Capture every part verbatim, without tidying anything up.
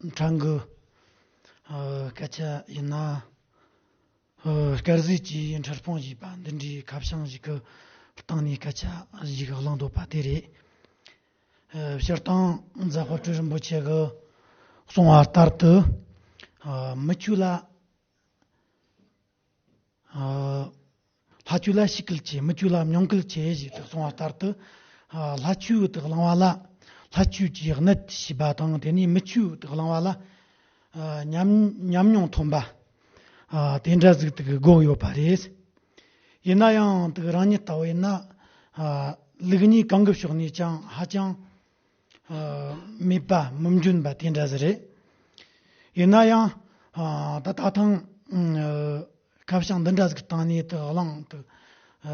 ཕྲན་གྱི་ཨ་སྐད་ཆ་ཡིན་ན། ཨ་དཀར་ཟས་ཀྱི་འཁྲུལ་སྤོང་ཞེས་པ་འདི་འདྲའི་ཁ་བྱང་ཞིག་གི་སྟེང་ནས་སྐད་ཆ་ཞིག་གླེང་འདོད་པ་དེ་རེད། ཨ་སྤྱིར་བཏང་ཛ་དཔལ་སྤྲུལ་རིན་པོ་ཆེ་གི་གསུང་བ་ལྟར་དུ། ཨ་མི་ཆོས་ལ། ཨ་ལྷ་ཆོས་ལ་ཞི་སྐུལ་ཆེ། མི་ཆོས་ལ་མྱོང་སྐུལ་ཆེ་ཞེས་དུ་གསུངས་པ་ལྟར་དུ། ཨ་ལྷ་ཆོས་དུ་བླང་བ་ལ་ལྷ་ཆོས་ཀྱི་གནད་ཞེས་པ་དང་། དེ་ནས་མི་ཆོས་དུ་བླང་བ་ལ་ཨ་ཉམས་ཉམས་མྱོང་ཐོན་པ། ཨ་དེ་འདྲ་ཟིག་དུ་དགོས་ཡོད་པ་རེད། ཡིན་ན་ཡང་དུ་རང་ཉིད་ལྟ་བུ་ཡིན་ན། ཨ་ལུགས་གཉིས་གང་གི་ཕྱོགས་ནས་ཀྱང་ཧ་ཅང་ཨ་མེད་པ་མི་འཇོན་པ་དེ་འདྲ་ཟིག་རེད། ཡིན་ན་ཡང་ཨ་ད་ད་ཐེངས་ཨ་ཁ་བྱང་འདི་འདྲ་ཟིག་སྟེང་ནས་དུ་གླེང་དུ་ཨ་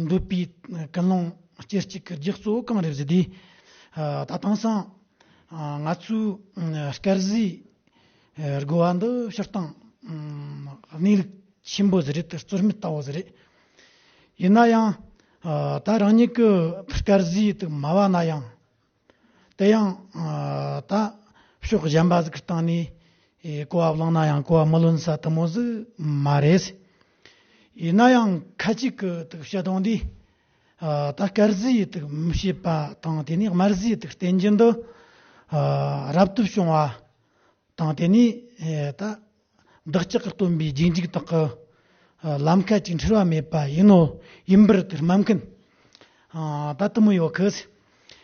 འདོད་པའི་ཀུན་སློང་སྐྱེ་གཅིག་གི་རྒྱུ་གཙོ་བོ་གང་རེད་ཟེར་དུས། ཨ་ད་དེང་སང་ཨ་ང་ཚོའི་ཨ་དཀར་ཟས་ཨ་དགོས་པ་འདི་སྤྱིར་བཏང་ཨ་གནས་ལུགས་ཆེན་པོ་ཟིག་རེད། དུ་རྩོད་མེད་ལྟ་བུ་ཟིག་རེད། ཡིན་ན་ཡང་ཨ་ད་རང་ཉིད་ཀྱི་དཀར་ཟས་དུ་མ་བ་ན་ཡང་། དེ་ཡང་ཨ་ད་ཕྱོགས་གཞན་པ་ཟིག་གི་སྟེང་ནས་ཨེ་གོ་བ་བླངས་ན་ཡང་གོ་བ་མི་ལོན་ས་དེ་མོ་ཟིག་མ་རེད། ཡིན་ན་ཡང་ཁ་ཅིག་གི་དུ་བཤད་སྟངས་འདི་ཨ་ད་དཀར་ཟས་ཡི་དུ་མི་བྱེད་པ་དང་། དེ་ནས་དམར་ཟས་ཡི་དུ་བསྟེན་རྒྱུ་འདི་ཨ་རབ་ཏུ་བྱུང་བ་དང་། དེ་ནས་ཨེ་ད་བདག་ཅག་གི་སྟོན་པའི་རྗེས་འཇུག་དག་གི་ཨ་ལམ་ཁ་ཅིག་འཁྲུལ་བ་མེད་པ་ཡིན་ནོ། ཡིན་པར་དུ་སྨྲ་མཁན་ཨ་ད་དེ་མོ་ཡོད་གི།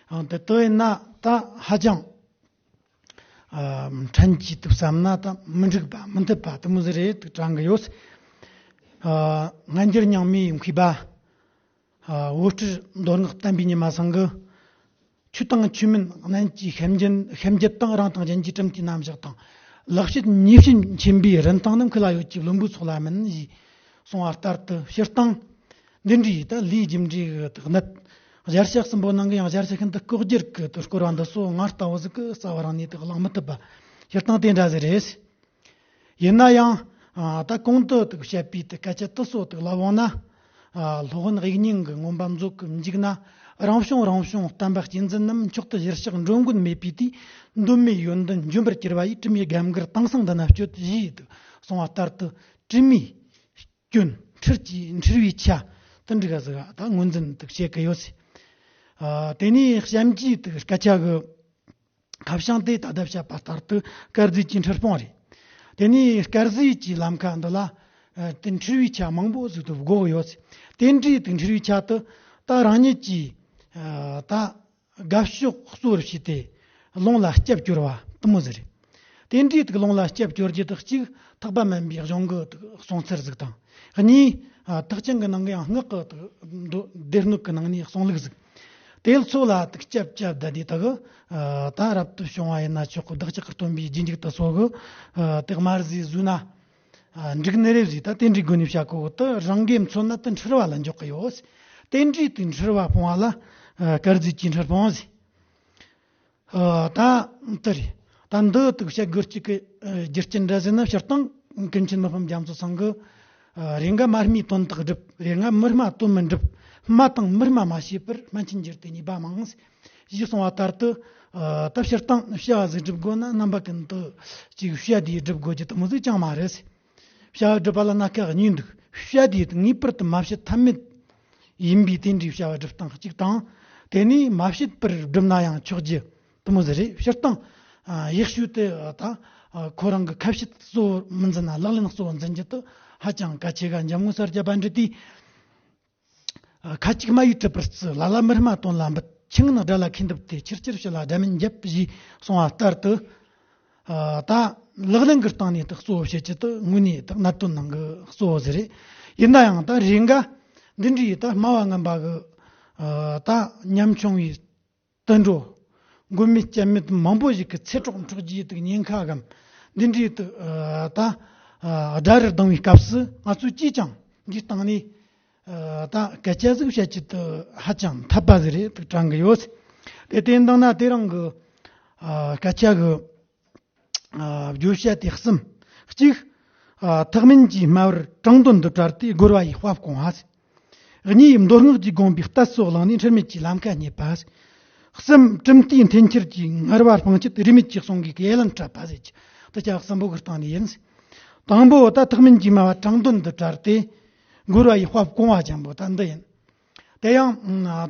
ཨ་དེ་དེ་ཡིན་ན་ད་ཧ་ཅང་ཨ་ཕྲན་གྱིས་དུ་བསམ་ན་ད་མི་འགྲིག་པ་མི་འཐད་པ་དེ་མོ་ཟིག་རེད་དུ་དྲན་གི་ཡོད། ཨ་སྔ་འགྱུར་རྙིང་མའི་མཁས་པ་ཨ་བོད་སྤྲུལ་མདོ་སྔགས་བསྟན་པའི་ཉི་མ་ཚང་གི། ཆོས་དང་ཆོས་མིན་རྣམས་ཀྱི་ཤན་འབྱེད་ཤན་འབྱེད་དང་། རང་དང་གཞན་གྱི་དྲིམ་གྱིས་རྣམ་གཞག་དང་། ལེགས་བཤད་ཉེས་བཤད་མཁྱེན་པའི་རིན་ཐང་རྣམས། ཁུ་ལ་ཡོད་ཀྱི་བླུན་པོའི་ཚོགས་ལ་མིན་ཞེས་གསུངས་པ་ལྟར་དུ། སྤྱིར་བཏང་འདི་འདྲའི་ད་ལས་རྒྱུ་འབྲས་ཀྱི་གནད་གཞལ་བྱ་གསུམ་པོ་ནང་གི་ཡང་གཞལ་བྱ་ཤིན་ཏུ་ལྐོག་གྱུར་གྱི་དུ་སྐོར་བ་འདི་ཚོ་ང་ལྟ་བུ་ཟིག་གི་རྩ་བ་རང་ནས་དུ་གླེང་མི་ཐུབ་པ་སྤྱིར་བཏང་དེ་འདྲ་ཟིག་རེད། ཡིན་ན་ཡང་ཨ་ད་གོང་དུ་དུ་བཤད་པའི་དུ་སྐད་ཆ་དུ་སོ་དུ་ལ་འོང་ན། ཨ་སློབ་དཔོན་དབྱིག་གཉེན་གྱི་མངོན་པ་མཛོད་ཀྱི་མཇུག་ན། རང་བྱུང་རང་བྱུང་བསྟན་པ་གཅེས་འཛིན་རྣམས། མཆོག་ཏུ་གཞིར་བཞག་འགྲོ་མགོན་མེད་པའི་དུས། གདོད་མའི་ཡོན་ཏན་འབྱོན་པར་གྱུར་པ་ཡི། དྲི་མའི་རྒན་གར་དེང་སང་འདི་ན་སྤྱོད་ཞེས་དུ་གསུངས་པ་ལྟར་དུ། དྲི་མའི་སྐྱོན་འཁྲུལ་གྱི་འཁྲུལ་བའི་ཆ་དུ་འགྲིག་ག་ཟིག་ད་ངོས་འཛིན་དུ་བྱེད་ཀྱི་ཡོད་ཟེར། ཨ་དེ་ནས་གཤམ་གྱི་དུ་སྐད་ཆ་གི་ཁ་བྱང་དེ་ད་ལྟ་བཤད་པ་ལྟར་དུ་དཀར་ཟས་ཀྱི་འཁྲུལ་སྤོང་རེད། དེ་ནས་དཀར་ཟས་ཀྱི་ལམ་ཁ་འདི་ལ་ཨ་དེ་འཁྲུལ་བའི་ཆ་མང་པོ་ཟིག་ཏུ་བགོ་གི་ཡོད། དེ་འདྲའི་དེ་འཁྲུལ་བའི་ཆ་དུ་ད་རང་ཉིད་ཀྱིས་ཨ་ད་དགའ་ཕྱོགས་གཙོ་བོར་བྱས་ཏེ་ལུང་ལ་སྐྱབས་བཅོལ་བ་དེ་མོ་ཟིག་རེད། དེ་འདྲའི་དེ་ལུང་ལ་སྐྱབས་བཅོལ་རྒྱུ་དག་གཅིག་ཐེག་པ་དམན་པའི་གཞུང་གི་དེ་གསུང་ཚུལ་ཟིག་དང་། གཉིས་ཨ་ཐེག་ཆེན་གྱི་ནང་གི་ཡང་སྔགས་ཀྱི་དེ་མདོ་སྡེ་སྣོད་ཀྱི་ནང་ནས་གསུང་ལུགས་ཟིག་དེ་ཚོ་ལ་དུ་སྐྱབས་བཅབ་བསྡད་དེ་དག་ཨ་ད་རབ་ཏུ་བྱུང་བ་ཡིན་ན་ཆོག་གི། བདག་ཅག་གི་སྟོན་པའི་རྗེས་འཇུག་དུ་སོགས་གི་ཨ་དེ་དམར་ཟས་ཟོས་ན་ཨ་འགྲིག་ནི་རེད་ཟེར། ད་དེ་འདྲའི་སྒོ་ནས་བཤད་གོ་གི། དེ་རང་གིས་མཚོན་ན་དེ་འཁྲུལ་བ་ལ་འཇོག་གི་ཡོད། དེ་འདྲའི་དེ་འཁྲུལ་བ་སྤོང་བ་ལ་ཨ་དཀར་ཟས་ཀྱི་འཁྲུལ་སྤོང་ཟེར། ཨ་ད་དེ་རེད། ད་འདི་དུ་བཤད་དགོས་གཅིག་གི་ཨ་རྒྱུ་རྐྱེན་འདྲ་ཟེར་ན། སྤྱིར་བཏང་ཀུན་མཁྱེན་མི་ཕམ་རྒྱ་མཚོ་ཚང་གི་ཨ་རེ་འགའ་མ་སྨྲས་དོན་དག་སྒྲུབ། རེ་འགའ་མི་སྨྲ་དོན་མི་འགྲུབ། སྨྲ་དང་མི་སྨྲ་མ་བྱས་པར། སྨན་ཆེན་འགྱུར་ཏེ་ཉེས་པ་མང་། ཞེས་གསུངས་པ་ལྟར་དུ། ཨ་ད་སྤྱིར་བཏང་བྱ་བ་ཟིག་སྒྲུབ་དགོས་ན་རྣམ་པ་ཀུན་ཏུ་ཅིག་བཤད་དེ་སྒྲུབ་དགོས་རྒྱུ་དེ་མོ་ཟིག་ཅང་མ་རེད། བྱ་བ་སྒྲུབ་པ་ལ་སྣ་ཁ་གཉིས་འདུག་བཤད་དེ་ངེས་པར་དུ་མ་བཤད་ཐབས་མེད་ཡིན་པའི་དེ་འདྲའི་བྱ་བ་སྒྲུབ་སྟངས་གཅིག་དང་། དེ་ནས་མ་བཤད་པར་བསྒྲུབས་ན་ཡང་ཆོག་རྒྱུ་དེ་མོ་ཟིག་རེད། སྤྱིར་བཏང་ཨ་ཡེ་ཤུ་དེ་ད་ཨ་ཁོ་རང་གི་ཁ་བཤད་གཙོ་བོར་མི་འཛིན་ན་ལག་ལེན་གཙོ་བོར་འཛིན་རྒྱུ་དེ་ཧ་ཅང་གལ་ཆེ་ག་འཇམ་མགོན་ས་སྐྱ་པཎྜི་ཏས། ཨ་ཁ་ཅིག་སྨྲ་བས་གྲུབ་པར་བརྩི། ལ་ལ་མི་སྨྲ་དོན་ལ་འབད། ཆུང་ངུ་ནི་དགྲ་ལ་ཁས་འདེབས་ཏེ། ཆེར་ཆེར་ཞི་ལ་དགྲ་མེད་འཇབ། ཞེས་གསུངས་པ་ལྟར་དུ། ཨ་ད་ལག་ལེན་གྱི་སྟེང་ནས་དག་གཙོ་བོ་བྱེད་ཀྱི་དེ་དངོས་གནས་དག་གནད་དོན་ནང་གི་གཙོ་བོ་ཟིག་རེད། ཡིན་ན་ཡང་ད་རེ་འགའ་འདི་འདྲའི་ད་སྨྲ་བ་ངན་པ་གི་ཨ་ད་ཉམ་ཆུང་བའི་དུད་འགྲོ་མགོན་མེད་སྐྱབས་མེད་མང་པོ་ཞིག་གི་ཚེ་སྲོག་འཕྲོག་རྒྱུའི་དེ་ཉེན་ཁ་གམ། འདི་འདྲའི་དེ་ཨ་ད་ཨ་དགྲ་རུ་ལྡང་བའི་སྐབས་སུ་ང་ཚོས་ཅིས་ཀྱང་འདིའི་སྟེང་ནས་ཨ་ད་སྐད་ཆ་ཟིག་བཤད་རྒྱུ་དེ་ཧ་ཅང་འཐད་པ་ཟིག་རེད་དེ་དྲན་གི་ཡོད། དེ་དེ་འདང་ན་དེ་རིང་གི་ཨ་སྐད་ཆ་གི་ཨ་བརྗོད་བྱ་དེ་གསུམ། གཅིག་ཨ་ཐེག་དམན་གྱི་སྨྲ་བར་དྲང་དོན་དུ་བཀྲལ་ཏེ་རྒོལ་བ་ཡི་དཔལ་སྐོང་བ། གཉིས་མདོ་སྔགས་ཀྱི་དགོངས་པའི་གཏད་སོ་བླངས་ནས་འཁྲུལ་མེད་ཀྱི་ལམ་ཁ་རྙེད་པ། གསུམ་གྲུབ་མཐའི་འཐེན་འཁྱེར་གྱི་ངར་བ་སྤང་བྱེད་རིས་མེད་ཀྱི་གསུང་གི་ཡ་ལན་འཁྲབ་པ་ཟེར་གྱི་ད་ཆ་གསུམ་པོ་གི་སྟེང་ནས་ཡིན། དང་པོ་ད་ཐེག་དམན་གྱི་སྨྲ་བ་དྲང་དོན་དུ་བཀྲལ་ཏེ། འགོར་བ་ཡི་དཔལ་སྐོང་བ་ཅན་པོ་ད་འདི་ཡིན། དེ་ཡང་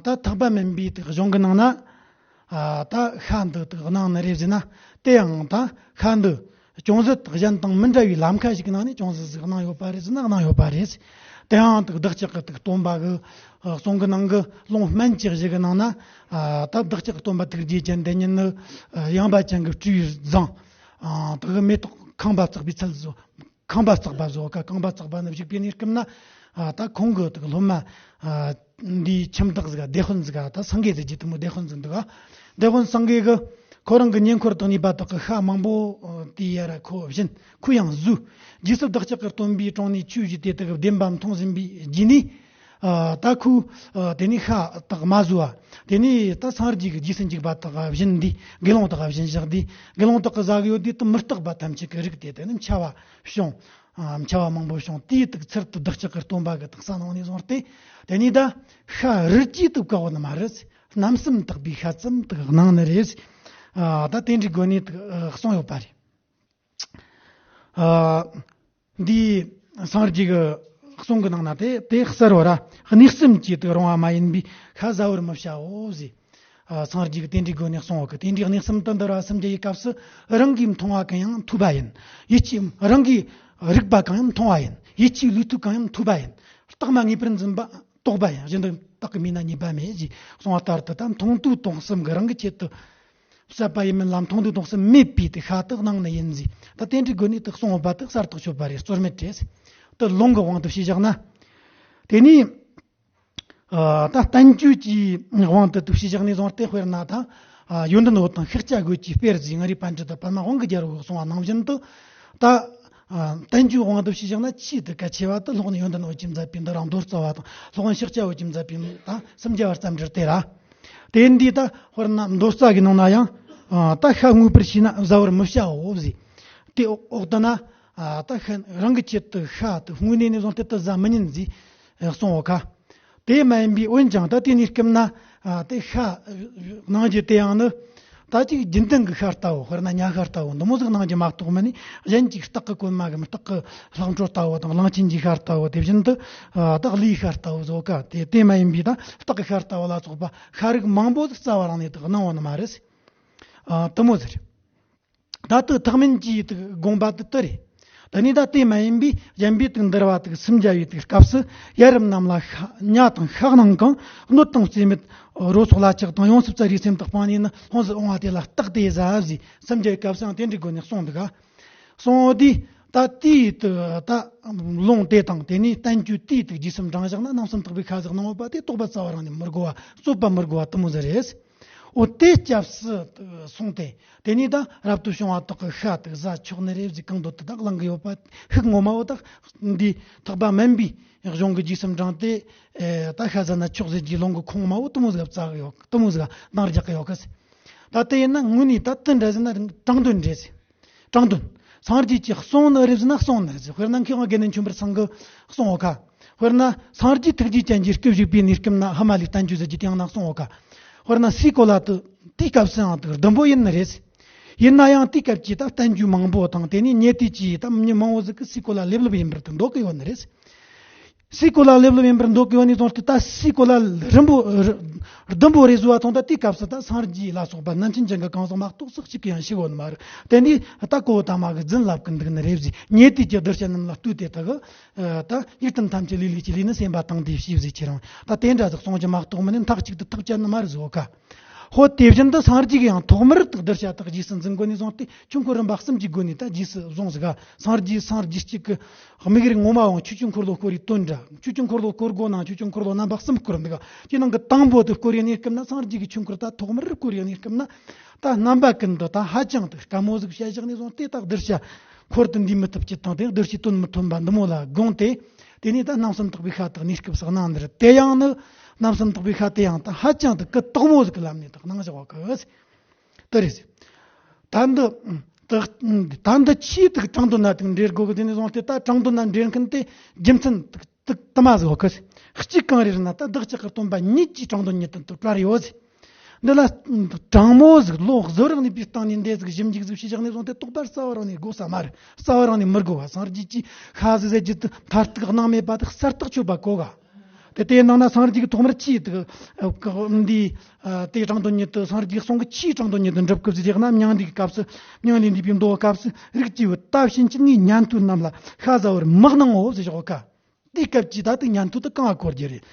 ད་ཐེག་པ་དམན་པའི་དེ་གཞུང་གི་ནང་ན། ད་ཤ་འདི་དེ་གནང་ནི་རེད་ཟེར་ན། དེ་ཡང་ད་ཤ་འདི་ཅུང་ཟད་གཞན་དང་མི་འདྲ་བའི་ལམ་ཁ་ཞིག་གི་ནང་ནས་ཅུང་ཟད་ཟིག་གནང་ཡོད་པ་རེད་ཟེར་ན་གནང་ཡོད་པ་རེད། དེ་ཡང་དེ་བདག་ཅག་གི་དེ་སྟོན་པ་གི་གསུང་གི་ནང་གི་ལུང་སྨན་གྱི་གཞི་གི་ནང་ན། ད་བདག་ཅག་གི་སྟོན་པ་ཐུགས་རྗེ་ཅན་དེ་ཉིད་ནི་ཡངས་པ་ཅན་གྱི་སྤྲེའུ་བཟང་། དེ་གི་མེ་ཏོག་ཁང་པ་བརྩེགས་པའི་ཚལ་བཟོ། ཁང་པ་བརྩེགས་པ་བཟོ་ཀ་ཁང་པ་བརྩེགས་པ་ནི་བཞུགས་པའི་གནས་སྐབས་ན། ད་ཁོང་གི་དེ་སློབ་མ་འདིའི་ཁྱིམ་བདག་ཟིག་སྡེ་དཔོན་ཟིག་ད་སངས་རྒྱས་ཟེར་རྒྱུ་དེ་མོ་སྡེ་དཔོན་ཟིག་འདུག་སྡེ་དཔོན་སངས་རྒྱས་གི་ཁོ་རང་གི་ཉེ་འཁོར་དང་ནུས་པ་དག་གི་ཤ་མང་པོ་དེ་ཡར་ཁོ་བྱིན། ཁོས་ཡང་ཟོས། རྗེས་སུ་བདག་ཅག་གི་སྟོན་པའི་དྲུང་ནས་ཆོས་ཞུས་ཏེ་དེ་གི་བདེན་པ་མཐོང་ཟིན་པའི་རྗེས་ནས། ད་ཁོས་དེ་ནས་ཤ་དག་མ་ཟོས་པ། དེ་ནས་ད་སངས་རྒྱས་ཀྱི་རྗེས་སུ་འཇུག་པ་དག་བྱིན་དུས་དགེ་སློང་དག་བྱིན་བཞག་དུས་དགེ་སློང་དག་གི་ཟ་གི་ཡོད་དུས་དེ་མི་རྟག་པ་ཐམས་ཅད་ཀྱི་རིགས་དེ་དེ་ནི་འཆལ་བ་བྱུང་། འཆལ་བ་མང་པོ་བྱུང་དེའི་དུས་ཚུལ་དུ་བདག་ཅག་གི་སྟོན་པ་གི་དག་ས་ནང་ནས་བཟུང་སྟེ། དེ་ནས་ད་ཤ་རིལ་གྱིས་དུ་བཀག་པ་ནི་མ་རེད། རྣམ་གསུམ་དག་པའི་ཤ་ཙམ་དུ་གནང་ནི་རེད། ད་དེ་འདྲའི་སྒོ་ནས་དུ་གསུངས་ཡོད་པ་རེད། འདིའི་སངས་རྒྱས་ཀྱི་གསུང་གི་ནང་ན་དེ་དེ་གསལ་བོ་ར། གནས་གསུམ་གྱིས་དུ་རུང་བ་མ་ཡིན་པའི་ཤ་ཟ་བར་མི་བྱའོ་ཟེར། སངས་རྒྱས་ཀྱི་དེ་འདྲའི་སྒོ་ནས་གསུངས་བ་གི་དེ་འདྲའི་གནས་གསུམ་དུ་འདུལ་བ་སུམ་བརྒྱ་ཡི་སྐབས་སུ་རང་གིས་མཐོང་བ་གང་ཡང་ཐོས་པ་ཡིན། ཡིད་ཀྱིས་རང་གིས་རིག་པ་གང་ཡང་མཐོང་བ་ཡིན། ཡིད་ཀྱིས་ལུས་ཐོས་གང་ཡང་ཐོས་པ་ཡིན། རྟག་མ་ངེས་པར་འཛིན་པ་རྟོགས་པ་ཡིན། གཞན་དུ་བརྟགས་ཀྱི་མིན་ན་ཉེས་པ་མེད་ཅེས་གསུངས་པ་ལྟར་དུ་ད་མཐོང་ཐོས་དོན་གསུམ་གྱི་རང་གི་ཆེད་དུ། བསད་པ་ཡིན་མིན་ལ་མཐོང་ཐོས་དོན་གསུམ་མེད་པའི་དེ་ཤ་དག་གནང་ནི་ཡིན་ཟེར། ད་དེ་འདྲའི་སྒོ་ནས་དེ་གསུངས་ཡོད་པ་དེ་གསལ་དུ་ཆོད་པ་རེད། རྩོད་མེད་རེད། དེ་ལུང་གི་དབང་དུ་བྱས་བཞག་ན། དེ་ནས་ད་བསྟན་བཅོས་ཀྱི་དབང་དུ་དུ་བྱས་བཞག་ནས་བཟུང་སྟེ་དཔེར་ན་ད་ཡོན་ཏན་འོད་དང་ཤཱཀྱ་རྒོད་ཀྱི་དཔེར་ཟེར། ང་རའི་པཎ་ཌི་ཏ་པདྨ་དབང་གི་རྒྱལ་པོ་གིས་གསུངས་པ་ནང་བཞིན་དུ། ད་བསྟན་བཅོས་དབང་དུ་བྱས་བཞག་ན་ཆེས་དེ་གལ་ཆེ་བ་དེ་སློབ་དཔོན་ཡོན་ཏན་འོད་ཀྱིས་མཛད་པའི་འདི་རང་མདོ་རྩ་བ་དང་སློབ་དཔོན་ཤཱཀྱ་བོད་ཀྱིས་མཛད་པའི་ད་སུམ་བརྒྱ་བར་རྩ་འགྲེལ་དེ་ར། དེ་འདི་ད་དཔེར་ན་མདོ་རྩ་གི་ནང་ན་ཡང་ད་ཤ་ངོས་པར་བྱས་ན་ཟ་བར་མི་བྱའོ་ཟེར། དེ་འོག་ཏུ་ན་ད་ཤ་རང་གི་ཆེད་དུ་ཤ་དེ་དངོས་གནས་ནས་བཟུང་སྟེ་དེ་ཟ་མི་ཉན་ཟེར་གསུངས་ཡོད་ཀ་དེ་མ་ཡིན་པའི་འོན་ཀྱང་ད་དེ་གནས་སྐབས་ན་དེ་ཤ་གནང་རྒྱུ་དེ་ཡང་ནི། ད་ཅིག་རྒྱུན་ལྡན་གྱི་ཤ་ལྟ་བུ། དཔེར་ན་ཉ་ཤ་ལྟ་བུ་འདི་མོ་ཟིག་གནང་རྒྱུ་མ་གཏོགས་མིན་ནས། གཞན་གྱི་སྟག་གི་གོན་མ་གི་སྟག་གི་གླང་ཕྲུག་ལྟ་བུ་དང་གླང་ཆེན་གྱི་ཤ་ལྟ་བུ། དེ་བཞིན་དུ་སྟག་ལུའི་ཤ་ལྟ་བུ་བཟོ་ཀ་དེ་དེ་མ་ཡིན་པའི་ད་སྟག་གི་ཤ་ལྟ་བུ་ལ་སོགས་པ་ཤ་རིགས་མང་པོ་ཟིག་རྩ་བ་རང་ནས་དག་གནང་བ་ནི་མ་རེད། དེ་མོ་ཟིག་རེད། ད་དུ་ཐེག་དམན་གྱི་དགོངས་པ་དུ་དུ་རེད། ད་ནི་ད་དེ་མ་ཡིན་པའི་གཞན་པའི་དུ་འདུལ་བ་དུ་སུམ་བརྒྱ་ཡི་དུ་སྐབས་སུ་ཡ་རབས་རྣམས་ལ་ཤ་ཉ་དང་ཤ་གནང་གང་། སྣོད་དང་རྩེ་མེད་རོ་སོགས་ལ་ཆགས་དང་ཡོངས་སུ་བཙལ་བའི་སེམས་དག་སྤངས་ནས་ནི་ལྷུང་བཟེད་འོང་བ་དེ་ལ་སྟག་སྟེ་ཟ་ཟེར། སུམ་བརྒྱ་ཡི་སྐབས་སུའང་དེ་འདྲའི་སྒོ་ནས་གསུངས་འདུག་ག་གསུངས་དུས་ད་དེའི་དུ་ད་ལུང་དེ་དང་དེ་ནས་བསྟན་བཅོས་དེའི་དུ་རྗེས་སུ་འབྲང་བཞག་ན་རྣམ་གསུམ་དག་པའི་ཤ་ཟ་གནང་བ་དེ་རྟོགས་པ་རྩ་བ་རང་ནས་མི་དགོས་པ། རྩོད་པ་མི་དགོས་པ་དེ་མོ་ཟིག་རེད། འོ་དེ་སྐྱབས་སུ་སོང་སྟེ། དེ་ནས་ད་རབ་ཏུ་བྱུང་བ་དག་གི་ཤ་དག་ཟ་ཆོག་ནི་རེད་ཟེར་གང་འདོད་དུ་དག་གླེང་གི་ཡོད་པ། ཤུགས་ངོ་མ་བོ་དག་འདི་ཐེག་པ་དམན་པའི་གཞུང་གི་རྗེས་སུ་འབྲངས་ཏེ། ད་ཤ་ཟ་ན་ཆོག་ཟེར་གྱི་ལུང་གི་ཁུངས་མ་བོ་དེ་མོ་ཟིག་བཙལ་གི་ཡོད། དེ་མོ་ཟིག་འདང་རྒྱག་གི་ཡོད་གི་ཟེར། ད་དེ་ཡིན་ན་དངོས་གནས་ད་དེ་འདྲ་ཟེར་ན་དྲང་དོན་རེད་ཟེར། དྲང་དོན། སངས་རྒྱས་ཀྱིས་གསུངས་ནི་རེད་ཟེར་ན་གསུངས་ནི་རེད་ཟེར། དཔེར་ན་མཁས་དབང་དགེ་འདུན་ཆོས་འཕེལ་ཚང་གིས་གསུངས་ཡོད་ཀ་དཔེར་ན་སངས་རྒྱས་ཐུགས་རྗེ་ཅན་གྱི་སྐུ་བཞུགས་པའི་གནས་སྐབས་ན་ཧི་མ་ལའི་བསྟན་བཅོས་ཟེར་གྱི་དེའི་ནང་གསུངས་ཡོད་ཀ་དཔེར་ན་སའི་གོ་ལ་དུ་དེའི་སྐབས་སུའང་དུ་ཟླུམ་པོ་ཡིན་ནི་རེད། ཡིན་ན་ཡང་དེའི་སྐབས་ཀྱི་ད་བསྟན་བཅོས་མང་པོ་དང་དེ་ནས་ཉེ་དུས་ཀྱི་ད་མི་མང་བོ་ཟིག་གིས་སའི་གོ་ལ་ལེབ་ལེབ་ཡིན་པར་དུ་འདོད་གི་ཡོད་ནི་རེད། སའི་གོ་ལ་ལེབ་ལེབ་ཡིན་པར་འདོད་གི་ཡོད་ནས་བཟུང་སྟེ་ད་སའི་གོ་ལ་རིམ་པོ་ཟླུམ་པོ་རེ་བཟོ་བ་མཐོང་ད་དེའི་སྐབས་སུ་ད་སངས་རྒྱས་ལ་སོགས་པ་རྣམ་མཁྱེན་ཅན་གྱི་གང་ཟག་མ་གཏོགས་སུ་གཅིག་གིས་ཡང་ཤེས་གོ་ནི་མ་རེད། དེ་འདི་ད་གོ་བོ་ད་མ་གི་རྫུན་ལབ་གི་འདུག་ནི་རེད་ཟེར། ཉེ་དུས་ཀྱི་གདུལ་བྱ་རྣམས་ལ་ལྟོས་ཏེ་ད་གི་ད་ཡུལ་དུ་ཐམས་ཅད་ལས་ལས་ཀྱི་ལས་ནི་སེམས་པ་དང་དེ་ཤེས་ཟེར་ཁྱེད་རང་ད་དེ་འདྲ་ཟིག་གསུང་རྒྱུ་མ་གཏོགས་མིན་ནི་མཐའ་གཅིག་ཏུ་ཐག་བཅད་ནི་མ་རེད་ཟེར་ག་ཧོ་དེ་བཞིན་དུ་སངས་རྒྱས་ཀྱིས་ཡང་ཐོག་མར་དག་གདུལ་བྱ་དག་རྗེས་སུ་འཛིན་དགོས་ནས་བཟུང་སྟེ་ཆོས་འཁོར་རིམ་པ་གསུམ་གྱི་སྒོ་ནས་ད་རྗེས་སུ་བཟུང་ཟིག་ག་སངས་རྒྱས་སངས་རྒྱས་གཅིག་གི་དམིགས་ཡུལ་ངོ་མ་འོང་ཆོས་ཀྱི་འཁོར་ལོ་བསྐོར་བའི་དོན་འདྲ། ཆོས་ཀྱི་འཁོར་ལོ་བསྐོར་དགོས་ན་ཆོས་ཀྱི་འཁོར་ལོ་རྣམ་པ་གསུམ་བསྐོར་འདུག་ག་དེ་ནང་གི་དང་པོ་དེ་བསྐོར་ཡོད་གནས་སྐབས་ན་སངས་རྒྱས་ཀྱི་ཆོས་འཁོར་ད་ཐོག་མར་བསྐོར་ཡོད་གནས་སྐབས་ན་ད་རྣམ་པ་ཀུན་ཏུ་ད་ཧ་ཅང་དུ་དཀའ་མོ་ཟིག་བཤད་བཞག་ནས་བཟུང་སྟེ་ད་གདུལ་བྱ་འཁོར་དུ་འདུས་མི་ཐུབ་ཀྱི་དང་དེ་གདུལ་བྱའི་དོན་མི་མཐུན་པ་འདི་མོ་ལ་དགོངས་ཏེ། དེ་ནས་ད་རྣམ་གསུམ་དག་པའི་ཤ་དག་གནས་སྐབས་སུ་གནང་ནི་རེད། དེ་ཡང་ནི་རྣམ་གསུམ་དག་པའི་ཤ་དེ་ཡང་ད་ཧ་ཅང་དུ་གུ་དོག་མོ་ཟིག་གི་ལམ་ནས་དག་གནང་བཞག་པ་གི་དེ་རེད། ད་འདི་དག་ད་འདི་ཆེས་དག་དྲང་དོན་ན་དག་འགྲེལ་དགོས་གི་དེ་ནས་བཟུང་སྟེ་ད་དྲང་དོན་ན་འགྲེལ་མཁན་དེ་རྒྱུ་མཚན་དག་དག་དུ་མ་ཟིག་གི་གཅིག་གང་རེད་ན་ད་བདག་ཅག་གི་སྟོན་པ་ཉིད་ཀྱིས་དྲང་དོན་ཉིད་དུ་དུ་བཀྲལ་ཡོད་ཟེར། འདི་ལ་དྲང་མོ་ཟིག་ལོ་གཟུ་རང་ནས་པའི་སྟེང་ནས་འདས་ཟིག་ཞིབ་འཇུག་ཟིག་བྱས་བཞག་ནས་བཟུང་སྟེ་རྟོགས་པ་རྩ་བ་རང་ནས་དགོས་ས་མ་རེད། རྩ་བ་རང་ནས་མི་དགོས་པ། སངས་རྒྱས་ཀྱིས་ཤ་ཟིག་ཟེར་རྒྱུ་དེ་མཐར་ཐུག་སྣང་མེད་པ་དེ་གསལ་ཐག་ཆོད་པ་གོ་ག་དེ་དེའི་ནང་ན་སངས་རྒྱས་ཀྱི་ཐོག་མར་ཆོས་དེ་འདི་དེ་དྲང་དོན་ཉིད་དུ། སངས་རྒྱས་ཀྱི་གསུང་གི་ཆོས་དྲང་དོན་ཉིད་དུ་འགྲུབ་སྐབས་སུ་བཞག་ན། མྱང་འདས་ཀྱི་སྐབས་སུ། མྱང་ལས་འདས་པའི་མདོ་སྐབས་སུ། རིགས་ཀྱི་བུ་ད་ཕྱིན་ཆད་ངའི་ཉན་ཐོས་རྣམས་ལ་ཤ་ཟ་བར་མི་གནང་ངོ་ཟེར་བཞག་ག་དེའི་སྐབས་ཀྱི་ད་དེ་ཉན་ཐོས་དེ་གང་ང་གོ་རྒྱུ་རེད།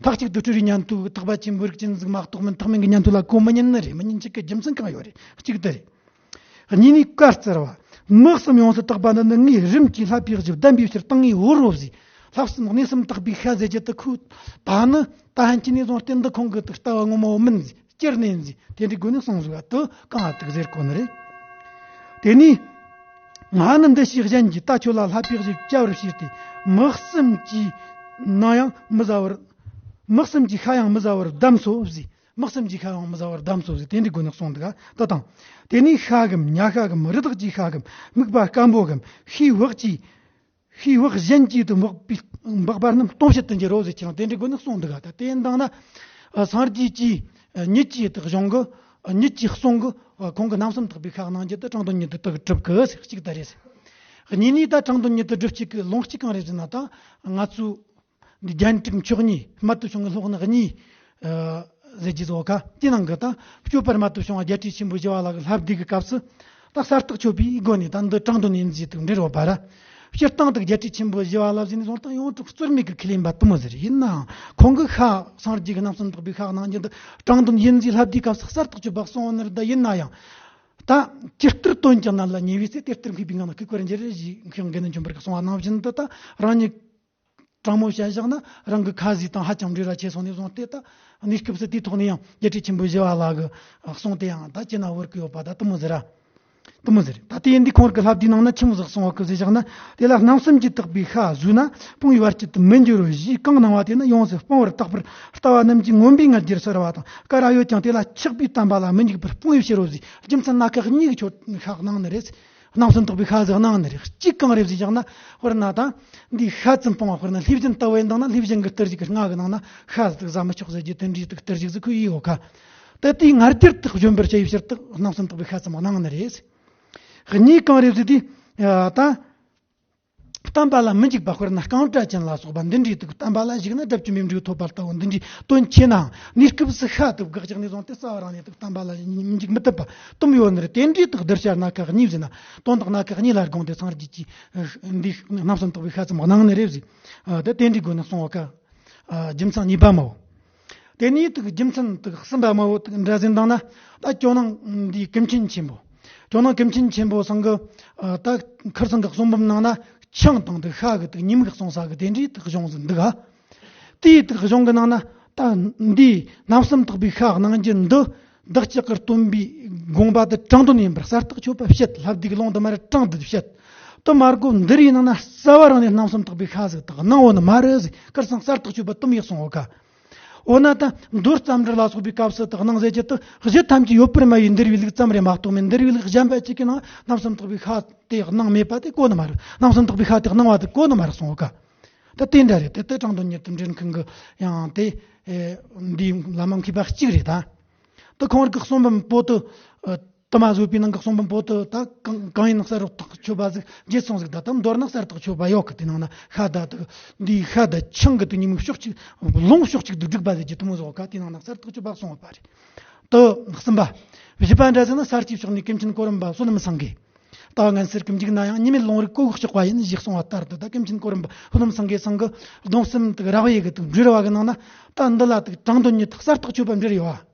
མཐའ་གཅིག་ཏུ་སྤྲུལ་རིགས་ཉན་ཐོས་ཀྱི་ཐེག་པ་ཆེན་པོའི་རིགས་ཅན་ཟིག་མ་གཏོགས་མིན་ཐེག་དམན་གྱི་ཉན་ཐོས་ལ་གོ་མི་ཉན་ནི་རེད། མི་ཉན་ཆེད་ཀྱི་རྒྱུ་མཚན་གང་ཡོད་རེད། གཅིག་དེ་རེད། གཉིས་ནས་བཀའ་སྩལ་བ། མི་གསུམ་ཡོངས་སུ་དག་པ་འདི་ནི་ངས་རིམ་གྱིས་བསླབ་པའི་གཞི་གདམས་པའི་ཕྱིར་བཏང་ངེས་བོར་རོ་ཟེར། བསླབ་གསུམ་གནས་གསུམ་དག་པའི་ཤ་ཟེར་རྒྱུ་དེ་ཁོ་ད་ནི་ད་ཕན་ཆད་ནས་བཟུང་སྟེ་འདི་ཁོང་གི་དེ་ལྟ་བ་ངོ་མ་བོ་མིན་ཟེར། སྤྱིར་ནས་ཟེར། དེ་འདྲའི་སྒོ་ནས་གསུངས་ཟིག་ག་དེ་གང་ང་དེ་ཟེར་གོ་ནི་རེད། དེ་ནས་ང་ནི་འདི་ཞེས་གཞན་གྱིས་ད་ཁྱོད་ལ་བསླབ་པའི་གཞི་བཅའ་བར་བྱས་ཏེ། མི་གསུམ་གྱི་ནང་ཡང་མི་ཟ་བར། མི་གསུམ་གྱི་ཤ་ཡང་མི་ཟ་བར་གདམས་སོ་ཟེར། མི་གསུམ་གྱི་ཤ་ཡང་མི་ཟ་བར་གདམས་སོ་ཟེར། དེ་འདྲའི་སྒོ་ནས་གསུངས་འདུག་ག་དེ་དང་། དེ་ནས་ཤ་གམ་ཉ་ཤ་གམ་རི་དྭགས་ཀྱི་ཤ་གམ་སྨུག་པ་སྐམ་པོ་གམ་ཤའི་འོག་གི་ཤའི་འོག་གཞན་གྱིས་དུ་འབག་པའི་འབག་པ་རྣམས་སྟོང་བྱེད་དུ་འགྱུར་རོ་ཟེར། ཁྱེད་རང་དེ་འདྲའི་སྒོ་ནས་གསུངས་འདུག་ག་ད་དེ་འདང་ན་སངས་རྒྱས་ཀྱིས་ཉིད་ཀྱི་དག་གཞུང་གི་ཉིད་ཀྱི་གསུང་གི་ཁོང་གི་རྣམ་གསུམ་དག་པའི་ཤ་གནང་རྒྱུ་དེ་དྲང་དོན་ཉིད་དུ་དག་གྲུབ་གི་ཟེར། གཅིག་ད་རེད་ཟེར། གཉིས་ནས་ད་དྲང་དོན་ཉིད་དུ་སྒྲུབ་བྱེད་ཀྱི་ལུང་གཅིག་གང་རེད་ཟེར་ན། ད་ང་ཚོ་འདི་རྒྱན་དྲུག་མཆོག་གཉིས། རྨད་དུ་བྱུང་བའི་སློབ་སྣ་གཉིས་ཟེར་རྒྱུ་ཟོ་ཁ་དེ་ནང་གི་ད་སྤྱོད་པ་རྨད་དུ་བྱུང་བ་རྒྱལ་སྲས་ཆེན་པོ་ཞི་བ་ལྷ་གི་ལྷ་བསྡུས་ཀྱི་སྐབས་སུ། ད་གསལ་ཐག་ཆོད་པའི་སྒོ་ནས་ད་འདི་དྲང་དོན་ཡིན་ཟེར་དུ་འདྲི་རོགས་པ་ར། སྤྱིར་བཏང་དུ་རྒྱལ་སྲས་ཆེན་པོ་ཞི་བ་ལྷ་ཟེར་ནས་བཟུང་སྟེ་ཡོངས་གྲགས་རྩོད་མེད་ཀྱི་ཁས་ལེན་པ་དུ་མ་ཟེར། ཡིན་ནའང་ཁོང་གི་ཤ་སངས་རྒྱས་ཀྱི་རྣམ་གསུམ་དག་པའི་ཤ་གནང་རྒྱུ་འདི་དྲང་དོན་ཡིན་ཟེར་ལྷ་བསྡུས་སྐབས་སུ་གསལ་ཐག་ཆོད་པ་གསུངས་ནི་རེད། ད་ཡིན་ན་ཡང་ད་ཇི་ལྟར་དོན་ཀྱང་རྣམས་ལ་ཉེ་བའི་ཚེ། དེ་ལྟར་མཁས་པའི་ངང་ན་ཁུག་པར་འགྱུར་ཞེས་མཁས་དབང་དགེ་འདུན་ཆོས་འཕེལ་གྱིས་གསུངས་པ་ནང་བཞིན་དུ། ད་རང་ཉིད་དྲང་མོ་བཤད་བཞག་ན་རང་གི་ཁ་ཟས་དང་ཧ་ཅང་འབྲེལ་བ་ཆེ་སོང་ནས་བཟུང་སྟེ། ད་གནས་སྐབས་སུ་དེའི་ཐོག་ནས་ཡང་རྒྱལ་སྲས་ཆེན་པོ་ཞི་བ་ལྷ་གི་གསུང་དེ་ཡང་ད་ཅི་ན་བོར་གི་ཡོད་པ་ད་དུ་མོ་ཟེར་ར། དུ་མོ་ཟེར། ད་དེ་ཡིན་དུས་ཁོང་གི་ལྷ་བསྡུས་ནང་ན་ཆི་མོ་ཟིག་གསུངས་ཡོད་གི་ཟེར་བཞག་ན། དེ་ལ་རྣམ་གསུམ་གྱི་དག་པའི་ཤ་ཟོས་ན་དཔུང་བའི་བར་ཆད་དུ་མི་འགྱུར་རོ་ཞེས་གང་གནང་བ་དེ་ནི་ཡོངས་སུ་སྤང་བར་བརྟག་པར་ལྟ་བ་རྣམས་ཀྱིས་མངོན་པའི་ངང་རྒྱུར་གསལ་བ་དང་། སྐབས་རེ་ཡོད་ཀྱང་དེ་ལ་ཆགས་པའི་བསྟན་པ་ལ་མི་འཇིགས་པར་དཔུང་བའི་ཕྱིར་རོ་ཟེར། རྒྱུ་མཚན་སྣ་ཁ་གཉིས་ཀྱི་ཆོད་ཤ་གནང་ནི་རེད། རྣམ་གསུམ་དག་པའི་ཤ་ཟིག་གནང་ནི་རེད། གཅིག་གང་རེད་ཟེར་བཞག་ན། དཔེར་ན་ད་འདི་ཤ་ཙམ་སྤང་བ། དཔེར་ན་ལྷས་བྱིན་ལྟ་བུ་ཡིན་དང་ན། ལྷས་བྱིན་གྱི་གཏེར་གཞུང་གི་སྔགས་ཀྱི་ནང་ན་ཤ་ཟིག་ཟ་མི་ཆོག་ཟེར་རྒྱུ་དེ་འདྲའི་དག་གཏེར་གཞུང་ཟིག་ཁོ་ཡིས་ཡོད་ཁ། ད་དེའི་ངར་རྒྱུར་དག་བཞོན་པར་བྱ་བའི་ཕྱིར་དུ་རྣམ་གསུམ་དག་པའི་ཤ་ཙམ་གནང་ནི་རེད། གཉིས་གང་རེད་ཟེར་དུས། ད་བསྟན་པ་ལ་མི་འཇིགས་པ། དཔེར་ན་རྐང་བཀྲ་ཅན་ལ་སོགས་པ་འདི་འདྲའི་དག་བསྟན་པ་ལ་ཞུགས་ན་དགྲ་བཅོམ་པའི་འབྲས་བུ་ཐོབ་པ་ལྟ་བུ་འདི་འདྲའི་དོན་ཆེ་ནའང་། གནས་སྐབས་སུ་ཤ་དག་བག་ཆགས་ནས་བཟུང་སྟེ་རྩ་བ་རང་ནས་དག་བསྟན་པ་ལ་མི་འཇིགས་མི་ཐུབ་པ་དུ་མོ་ཡོད་ནི་རེད། དེ་འདྲའི་དག་གདུལ་བྱ་སྣ་ཁ་གཉིས་ཟེར་ན། དོན་དག་སྣ་ཁ་གཉིས་ལ་དགོངས་ཏེ་སངས་རྒྱས་ཀྱིས་འདི་རྣམ་གསུམ་དག་པའི་ཤ་ཙམ་གནང་ནི་རེད་ཟེར། ད་དེ་འདྲའི་སྒོ་ནས་གསུངས་པ་ཁ། རྒྱུ་མཚན་གཉིས་པ་མོ། དེ་ནས་དག་རྒྱུ་མཚན་དག་གསུམ་པ་མོ་དག་འདྲ་ཟིན་དང་ན། ད་ཇོ་ནང་འདི་ཀུན་མཁྱེན་ཆེན་པོ། ཇོ་ནང་ཀུན་མཁྱེན་ཆེན་པོ་ཚང་གི། ད་ཁར་ཚང་གི་གསུང་འབུམ་ནང་ན་ཆང་དང་དག་ཤ་གི་དག་ཉེས་དམིགས་གསུངས་ས་གི་དེ་འདྲའི་དག་གཞུང་ཟིན་འདུག་ག་དེའི་དག་གཞུང་གི་ནང་ན་ད་འདི་རྣམ་གསུམ་དག་པའི་ཤ་གནང་རྒྱུ་འདི། བདག་ཅག་གི་སྟོན་པའི་དགོངས་པ་དེ་དྲང་དོན་ཡིན་པར་གསལ་ཐག་ཆོད་པ་བཤད། ལྷ་བསྡུས་ཀྱི་ལུང་དུ་མར་དྲང་དུ་བཤད། དུ་མར་གོ་འདི་རིགས་ནང་ན་རྩ་བ་རང་ནས་རྣམ་གསུམ་དག་པའི་ཤ་ཟིག་དག་གནང་འོ་ནི་མ་རེད་ཟེར། ཁར་ཚང་གསལ་ཐག་ཆོད་པ་དུ་མོ་ཡིས་གསུངས་འོ་ཁ། འོ་ན་ད་མདོ་རྩ་འགྲེལ་ལ་སོགས་པའི་སྐབས་སུ་དག་གནང་ཟེར་རྒྱུ་དུ་གཞི་ཐམས་ཅད་ཡོད་པར་སྨྲ་བའི་འདུལ་བའི་ལུགས་ཙམ་རེད་མ་གཏོགས་མིན། འདུལ་བའི་ལུགས་གཞན་པ་གཅིག་གི་ནང་རྣམ་གསུམ་དག་པའི་ཤ་དེ་གནང་མེད་པ་དེ་གོ་ནི་མ་རེད། རྣམ་གསུམ་དག་པའི་ཤ་དེ་གནང་བ་དེ་གོ་ནི་མ་རེད་གསུངས་འོ་ཁ། ད་དེ་འདྲ་རེད། དེ་དེ་དྲང་དོན་ཉིད་དུ་འགྲེལ་མཁན་གྱི་ཡང་དེ་འདིའི་བླ་མ་མཁས་པ་གཅིག་རེད་ད། དེ་ཁོང་གི་གསུང་འབུམ་པོ་ཏི། དུ་མ་བཟོད་པའི་ནང་གི་གསུང་འབུམ་པོ་ཏི་ད་གང་གང་ཡིན་ན་གསལ་རོ་ཐག་ཆོད་པ་ཟིག་རྗེས་སོང་ཟིག་ད་དམ་མདོར་ན་གསལ་ཐག་ཆོད་པ་ཡོད་གི། དེ་ནང་ན་ཤ་ད་དུ་འདིའི་ཤ་ད་ཆང་གི་དུ་ཉིན་མོ་ཕྱོགས་གཅིག་ལུང་ཕྱོགས་གཅིག་ཏུ་བསྒྲིགས་པ་ཟིག་གི་དུ་མོ་བཟོ་ག་དེ་ནང་ན་གསལ་ཐག་ཆོད་པ་གསུངས་པ་རེད། དུ་གསུམ་པ། བཞི་པ་འདྲ་ཟིག་ན་ས་སྐྱའི་ཕྱོགས་ནས་ཀུན་མཁྱེན་གོ་རིམ་པ་བསོད་ནམས་སེང་གེ། ད་ངན་སེར་གྱི་མཇུག་ན་ཡང་ཉི་མའི་ལུང་རིགས་གོ་གི་གཤོག་པ་ཡིན་ཞེས་གསུངས་པ་ལྟར་དུ། ད་ཀུན་མཁྱེན་གོ་རིམ་པ་བསོད་ནམས་སེང་གེ་ཚང་གི་སྡོམ་གསུམ་དུ་རག་པའི་གི་དུ་འབྲེལ་བ་གི་ནང་ན། ད་འདི་ལ་དུ་དྲང་དོན་ཉིད་དུ་གསལ་ཐག་ཆོད་པ་འབྲེལ་ཡོད་པ།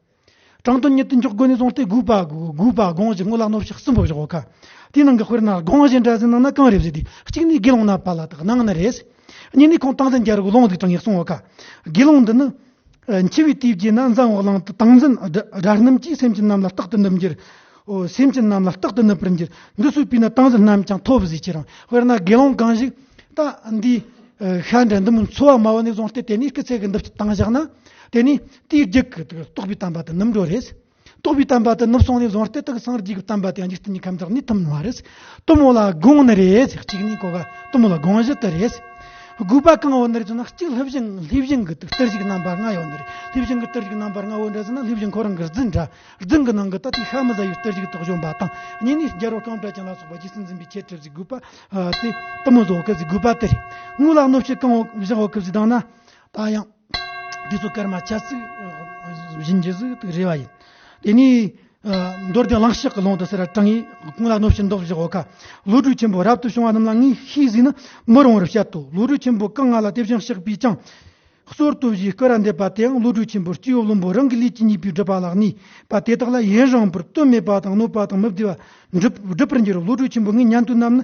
དྲང་དོན་ཉིད་དུ་འཇོག་དགོས་ནས་བཟུང་སྟེ་དགོས་པ་དགོས། དགོས་པ་དགོངས་གཞི་དངོས་ལ་གནོད་བྱེད་གསུམ་པོ་བཞག་ག་དེའི་ནང་གི་དཔེར་ན་དགོངས་གཞི་འདྲ་ཟིག་ནང་ན་གང་རེད་ཟེར་དུས། གཅིག་ནས་དགེ་སློང་ནད་པ་ལ་དག་གནང་ནི་རེད། གཉིས་ནས་ཁོང་ཏིང་འཛིན་རྒྱལ་རབས་ལུང་ཟིག་དྲངས་ཡག་གསུངས་བ་ཀ་དགེ་སློང་འདི་ནི། འཆི་བའི་དུས་བརྒྱད་ན་འཛམ་བུ་གླིང་དུ་ཏིང་འཛིན་དགྲ་རྣམས་ཀྱིས་སེམས་ཅན་རྣམས་ལ་རྟག་ཏུ་ནུབ་འགྱུར། འོ་སེམས་ཅན་རྣམས་ལ་རྟག་ཏུ་ནུབ་པར་འགྱུར། འདི་ཚོའི་པའི་ན་ཏིང་འཛིན་རྣམས་ཀྱང་ཐོབ་ཟེར། ཁྱེད་རང་དཔེར་ན་དགེ་སློང་གང་ཞིག་ད་འདི་ཤ་འདྲ་འདི་མོ་འཚོ་བ་མ་བ་ནས་བཟུང་སྟེ། དེ་ནས་སྐུ་ཚེ་གི་འདི་བཏང་བཞག་ན། དེ་ནས་དེའི་རྒྱུད་ཀྱི་རྟོགས་པའི་དམ་པ་དེ་ནུབ་འགྲོ་རེད། རྟོགས་པའི་དམ་པ་དེ་ནུབ་སོང་ནས་བཟུང་སྟེ་དག་སངས་རྒྱས་ཀྱི་བསྟན་པ་དེ་འཇིག་རྟེན་གྱི་ཁམས་དག་ནས་ཐོན་མ་རེད། གཏུམ་མོ་ལ་དགོངས་ནི་རེད། གཅིག་ནས་གོ་ག་གཏུམ་མོ་ལ་དགོངས་གཞི་དེ་རེད། དགོས་པ་གང་ཡོད་ནི་རེད་ཟེར་ན། གཅིག་ལྷུ་བཞེངས། ལྷུ་བཞེངས་གི་དུ་གཏེར་གཞུང་རྣམ་པ་ལྔ་ཡོད་ནི་རེད། ལྷུ་བཞེངས་གི་གཏེར་གཞུང་རྣམ་པ་ལྔ་ཡོད་འདྲ་ཟེར་ན། ལྷུ་བཞེངས་ཁོ་རང་གི་རྫུན་འདྲ། རྫུན་གི་ནང་གི་ད་དེ་ཤ་མི་ཟ་ཡི་གཏེར་གཞུང་དག་བཞོན་པ་དང་། གཉིས་ནི་རྒྱལ་པོ་ཀམ་པྲ་ཅན་ལ་སོགས་པ་རྗེ་བཙུན་འཛིན་པའི་ཆེ་ཕྲ་ཟིག་དགོས་པ། ཨ། དེ་དེ་མོ་ཟིག་ཡོད་གི་ཟིག། དགོས་པ་དེ་རེད། ངོ་ལ་གནོད་བྱེད་གང་བཞག་ཡོད་གི་ཟིག་དང་ན། ད་ཡང་དེ་ཚོ་སྐར་མ་ཆ་ཚིག་བཞིན་གྱི་ཟིག་དེ་རེ་བ་ཡིན། དེ་ནས། ཨ། མདོ་སྡེ་གླེང་གཞི་གི་ལུང་དུ་ཟེར་བ་དྲངས་ཡིན། གང་ལ་གནོད་བྱེད་མདོག་བཞག་ཡོད་ཀ། བློ་གྲོས་ཆེན་པོ་རབ་ཏུ་བྱུང་བ་རྣམས་ལ་ངས་ཤེས་ཟིན་ནི་མི་རུང་བར་བཤད་དོ། བློ་གྲོས་ཆེན་པོ་གང་ང་ལ་དེ་བཞིན་གཤེགས་པས་ཀྱང་། གསོལ་ཏོ་བཞིའི་སྐུ་ར་འདེབས་པ་དེའང་བློ་གྲོས་ཆེན་པོ་སྤྱི་བོ་བློན་པོ་རང་གི་ལུས་ཀྱི་ཉེས་པའི་སྒྲིབ་པ་ལ་གནས་པ་དེ་དག་ལ་ཡུན་རིང་པོར་དོན་མེད་པ་དང་གནོད་པ་དང་མི་བདེ་བ་སྒྲུབ་སྒྲུབ་པར་འགྱུར་རོ། བློ་གྲོས་ཆེན་པོ་ངའི་ཉན་ཐོས་རྣམས་ནི།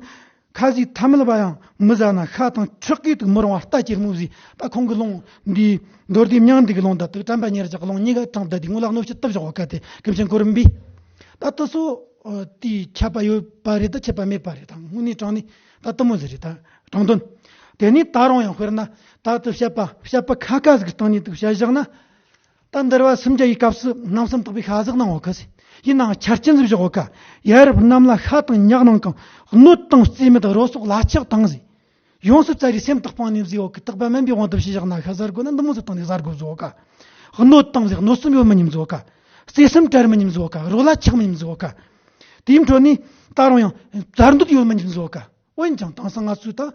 ཁ་ཟས་ཐ་མལ་པ་ཡང་མི་ཟ་ན། ཤ་དང་ཁྲག་གིས་དུ་མི་རུང་བ་ལྟ་ཅི་སྨོས་ཟེར། ད་ཁོང་གི་ལུང་འདི་མདོ་སྡེ་མྱང་འདས་ཀྱི་ལུང་དང་དུ་དྲན་པ་ཉེར་བཞག་གི་ལུང་གཉིས་ཀ་དྲངས་བསྡད་དེ། ངོ་ལ་གནོད་བྱེད་དུ་བཞག་ག་དེ་ཀུན་མཁྱེན་གོ་རིམ་པས། ད་དུ་སོ་དེའི་ཁྱབ་པ་ཡོད་པ་རེད། ད་ཁྱབ་པ་མེད་པ་རེད། ད་དངོས་གནས་དྲང་ནས་ད་དུ་མོ་ཟིག་རེད། ད་དྲང་དོན། དེ་ནས་ད་རུང་ཡང་དཔེར་ན་ད་དུ་བཤད་པ་བཤད་པ་ཁ་ཁ་ཟིག་སྟེང་ནས་དུ་བཤད་བཞག་ན། ད་འདུལ་བ་སུམ་བརྒྱ་ཡི་སྐབས་སུ་རྣམ་གསུམ་དག་པའི་ཤ་ཟ་གནང་བ་གི་ཟེར། ཡིན་ནའང་ཆ་རྐྱེན་ཟིག་བཞག་ག། ཡ་རབས་རྣམས་ལ་ཤ་དང་ཉ་གནང་གང་། སྣོད་དང་རྩིས་མེད་རོ་སོགས་ལ་ཆགས་དང་ཟེར། ཡོངས་སུ་བཙལ་རེ་སེམས་དག་སྤངས་ནས་ཟེར་བ་གི། དག་པ་དམན་པའི་དབང་དུ་བྱས་བཞག་ན་ཤ་ཟ་དགོས་ན་འདི་མོ་ཟིག་སྟེང་ནས་ཟ་དགོས་བཟོ་ག། སྣོད་དང་ཟེར། སྣོད་གསུམ་ཡོད་མི་ཉམས་བཟོ་ག། རྩིས་གསུམ་བྲལ་མི་ཉམས་བཟོ་ག། རོ་ལ་ཆགས་མི་ཉམས་བཟོ་ག། དེའི་འཕྲོ་ནས་ད་རུང་ཡང་བཙལ་འདོད་ཡོད་མི་ཉམས་བཟོ་ག། འོན་ཀྱང་དེང་སང་ང་ཚོས་ད།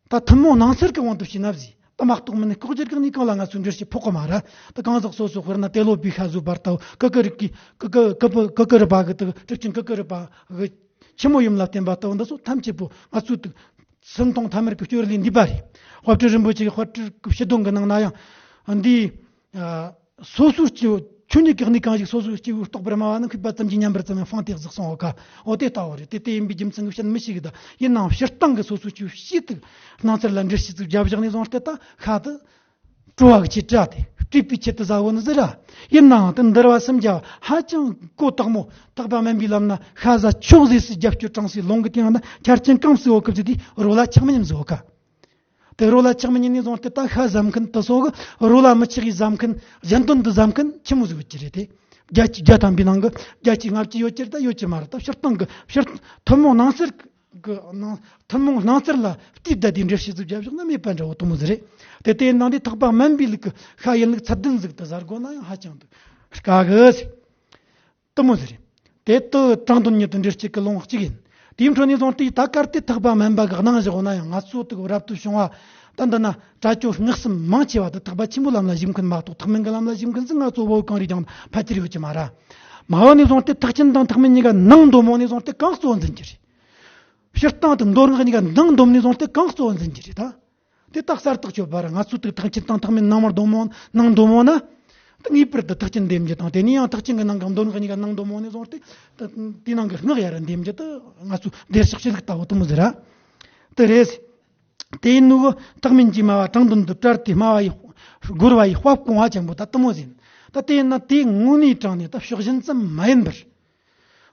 ད་ཐུན་མོང་སྣང་ཚུལ་གྱི་དབང་དུ་བྱས་ན་ཟེར། ད་མ་གཏོགས་མིན་ནི་ལྐོག་གྱུར་གྱི་ནི་གང་ལ་ང་ཚོས་འགྲེལ་བཤད་ཕོག་གི་མ་རེད། ད་གང་ཟག་སོ་སོ་དཔེར་ན་ཏེ་ལོ་པའི་ཤ་ཟོས་པར་ལྟ་བུ། ཀུ་ཀུ་རི་ཀི་ཀུ་ཀུ་ཀུ་ཀུ་ཀུ་རི་པ་གི་དུ་གྲུབ་ཆེན་ཀུ་ཀུ་རི་པ་གི་ཆི་མོ་ཡུམ་ལ་བསྟན་པ་ལྟ་བུ། འདི་ཚོ་ཐམས་ཅད་པོ་ང་ཚོའི་དུ་སུན་མཐོང་ཐ་མལ་གྱི་སྤྱོད་ལས་འདས་པ་རེད། དཔལ་སྤྲུལ་རིན་པོ་ཆེ་གི་དཔལ་སྤྲུལ་གྱི་ཞུ་དོན་གྱི་ནང་ན་ཡང་འདི། ཨ། སོ་སོའི་སྐྱེ་བོ་ཆོས་ཉིད་ཀྱི་གནས་གང་ཞིག་སོ་སོའི་སྐྱེ་བོས་རྟོགས་པར་སྨྲ་བ་ནི། མཁས་པ་ཙམ་གྱིས་ཉན་པར་བརྩམས་ཡང་། ཕངས་ཏེ་གཟིགས་སོང་བ་ཀ། འོ་དེ་ལྟ་བུ་རེད། དེ་དེ་ཡིན་པའི་རྒྱུ་མཚན་གྱིས་བཤད་མི་ཤེས་གི། ད་ཡིན་ནའང་སྤྱིར་བཏང་གི་སོ་སོའི་སྐྱེ་བོ་སྐྱེས་དུས་སྣང་ཚུལ་ལ་འགྲེལ་བཤད་ཅིག་བརྒྱབ་བཞག་ནས་བཟུང་སྟེ། ད་ཤ་དེ་སྤྲོ་བ་གི་ཆེད་དྲ་དེ་སྤྲོས་པའི་ཆེད་དུ་ཟ་བོ་ནི་ཟེར་ར། ཡིན་ནའང་དེ་འདུལ་བ་སུམ་བརྒྱ་ཧ་ཅང་གོ་དག་མོ། དག་པ་དམན་པའི་ལམ་ན་ཤ་ཟ་ཆོག་ཟེར་སའི་རྒྱབ་སྐྱོར་དྲངས་སའི་ལུང་གི་སྟེང་ན་ཆ་རྐྱེན་གང་ཟིག་ཡོད་གི་ཟེར་དུས། རོ་ལ་ཆགས་མི་ཉམས་བཟོ་ག། དེ་རོ་ལ་ཆགས་མི་ཉམས་ནས་བཟུང་སྟེ། ད་ཤ་ཟ་མཁན་དེ་ཚོ་གི་རོ་ལ་མི་ཆགས་གི་ཟ་མཁན། གཞན་དོན་དུ་ཟ་མཁན་ཆི་མོ་ཟིག་ཡོད་ཀྱི་རེད་དེ། བརྒྱ་ཆ་བརྒྱ་ཐམ་པའི་ནང་གི་བརྒྱ་ཆ་ལྔ་བཅུ་ཡོད་ཀྱི་རེད། ད་ཡོད་ཀྱི་མ་རེད། ད་སྤྱིར་བཏང་གི་སྤྱིར་ཐུན་མོང་སྣང་ཚུལ་གི་ནང་། ཐུན་མོང་སྣང་ཚུལ་ལ་བལྟས་བསྡད་དེ་འགྲེལ་བཤད་ཟིག་བརྒྱབ་བཞག་ན་མེད་པ་འདྲ་བོ་དེ་མོ་ཟིག་རེད། དེ་དེ་ནང་དེ་དག་པ་དམན་པའི་ལུགས་ཀྱི་ཤ་ཡིན་ལུགས་ཚད་ལྡན་ཟིག་ཏུ་ཟ་དགོས་ན་ཡང་ཧ་ཅང་དུ་དཀའ་གི་ཟེར། དེ་མོ་ཟིག་རེད། དེ་དུ་དྲང་དོན་ཉིད་དུ་འགྲེལ་བཤད་ཀྱི་ལུང་གཅིག་ཡིན། དེའི་འཕྲོ་ནས་བཟུང་སྟེ་ད་གལ་ཏེ་ཐེག་པ་དམན་པ་གི་སྣང་བཞག་ན་ཡང་། ང་ཚོ་དུ་རབ་ཏུ་བྱུང་བ་ད་འདི་ན་དྲ་ཇོ་སྔགས་གསུམ་མང་ཆེ་བ་དུ་ཐེག་པ་ཆེན་པོའི་ལམ་ལ་ཞུགས་མཁན་མ་གཏོགས། ཐེག་དམན་གྱི་ལམ་ལ་ཞུགས་མཁན་ཟིག་ང་ཚོ་བོད་གངས་རིའི་ལྗོངས་ཕལ་ཆེར་ཡོད་ཀྱི་མ་རེད། སྨྲ་བ་ནས་བཟུང་སྟེ་ཐེག་ཆེན་དང་ཐེག་དམན་གཉིས་ཀ་ནང་འདོམས་པ་ནས་བཟུང་སྟེ་གང་གཙོ་བོ་འཛིན་གྱི་རེད། སྤྱིར་བཏང་དུ་མདོ་སྔགས་གཉིས་ཀ་ནང་འདོམས་ནས་བཟུང་སྟེ་གང་གཙོ་བོ་འཛིན་གྱི་རེད་ད། དེ་དག་གསལ་ཐག་ཆོད་པ་རེད། ང་ཚོས་དེ་ཐེག་ཆེན་དང་ཐེག་དམན་ནང་མར་འདོམས་མོ། ནང་འདོམས་མོ་ན། དེ་ངེས་པར་དུ་ཐེག་ཆེན་འདེམས་རྒྱུ་དང་། དེ་ནས་ཡང་ཐེག་ཆེན་གྱི་ནང་གི་མདོ་སྔགས་གཉིས་ཀ་ནང་འདོམས་མོ་ནས་བཟུང་སྟེ། དེ་དེའི་ནང་གི་སྔགས་ཡར་འདེམས་རྒྱུ་དེ་ང་ཚོས་བདེར་གཤེགས་ཤེས་ལུགས་ལྟ་བུ་དེ་མོ་ཟིག་རེད། དེ་རེད། དེ་ཡིན་ནོ་གི་ཐེག་དམན་གྱི་སྨྲ་བ་དྲང་དོན་དུ་བཀྲལ་ཏེ་སྨྲ་བ་ཡི་རྒོལ་བ་ཡི་དཔལ་སྐོང་བ་ཅན་པོ་ད་དེ་མོ་ཟིག་ཡིན། ད་དེ་ཡིན་ན་དེ་དངོས་གནས་དྲང་ནས་ད་ཕྱོགས་ཞེན་ཙམ་མ་ཡིན་པར།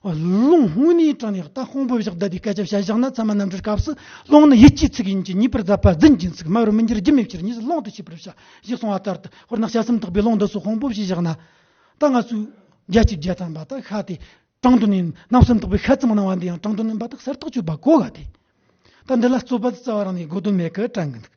ལུང་དངོས་གནས་དྲང་ནས་ད་དཔང་པོ་བཞག་བསྡད་དེ་སྐད་ཆ་བཤད་བཞག་ན། ཚད་མ་རྣམ་འགྲེལ་སྐབས་སུ་ལུང་ནི་ཡིད་ཀྱི་ཚིག་ཡིན་གྱི། ངེས་པར་མཛད་པ་རྫུན་གྱི་ཚིག་སྨྲ་བར་མི་འགྱུར་རྒྱུ་མེད་ཕྱིར། ཉེས་ལུང་དུ་ཤེས་པར་བྱ། ཞེས་གསུངས་པ་ལྟར་དུ། དཔེར་ན་བྱ་གསུམ་དག་པའི་ལུང་འདི་ཚོ་དཔང་པོ་བྱས་བཞག་ན། ད་ང་ཚོས་བརྒྱ་ཆ་བརྒྱ་ཐམ་པ་ད་ཤ་དེ་དྲང་དོན་ཡིན། རྣམ་གསུམ་དག་པའི་ཤ་ཙམ་གནང་བ་འདི་ཡང་དྲང་དོན་ཡིན་པ་དེ་གསལ་ཐག་ཆོད་པ་གོ་ག་དེ། ད་འདི་ལ་རྩོད་པ་རྩ་བ་རང་ནས་དགོས་དོན་མེད་ཀི་དྲན་གི་འདུག་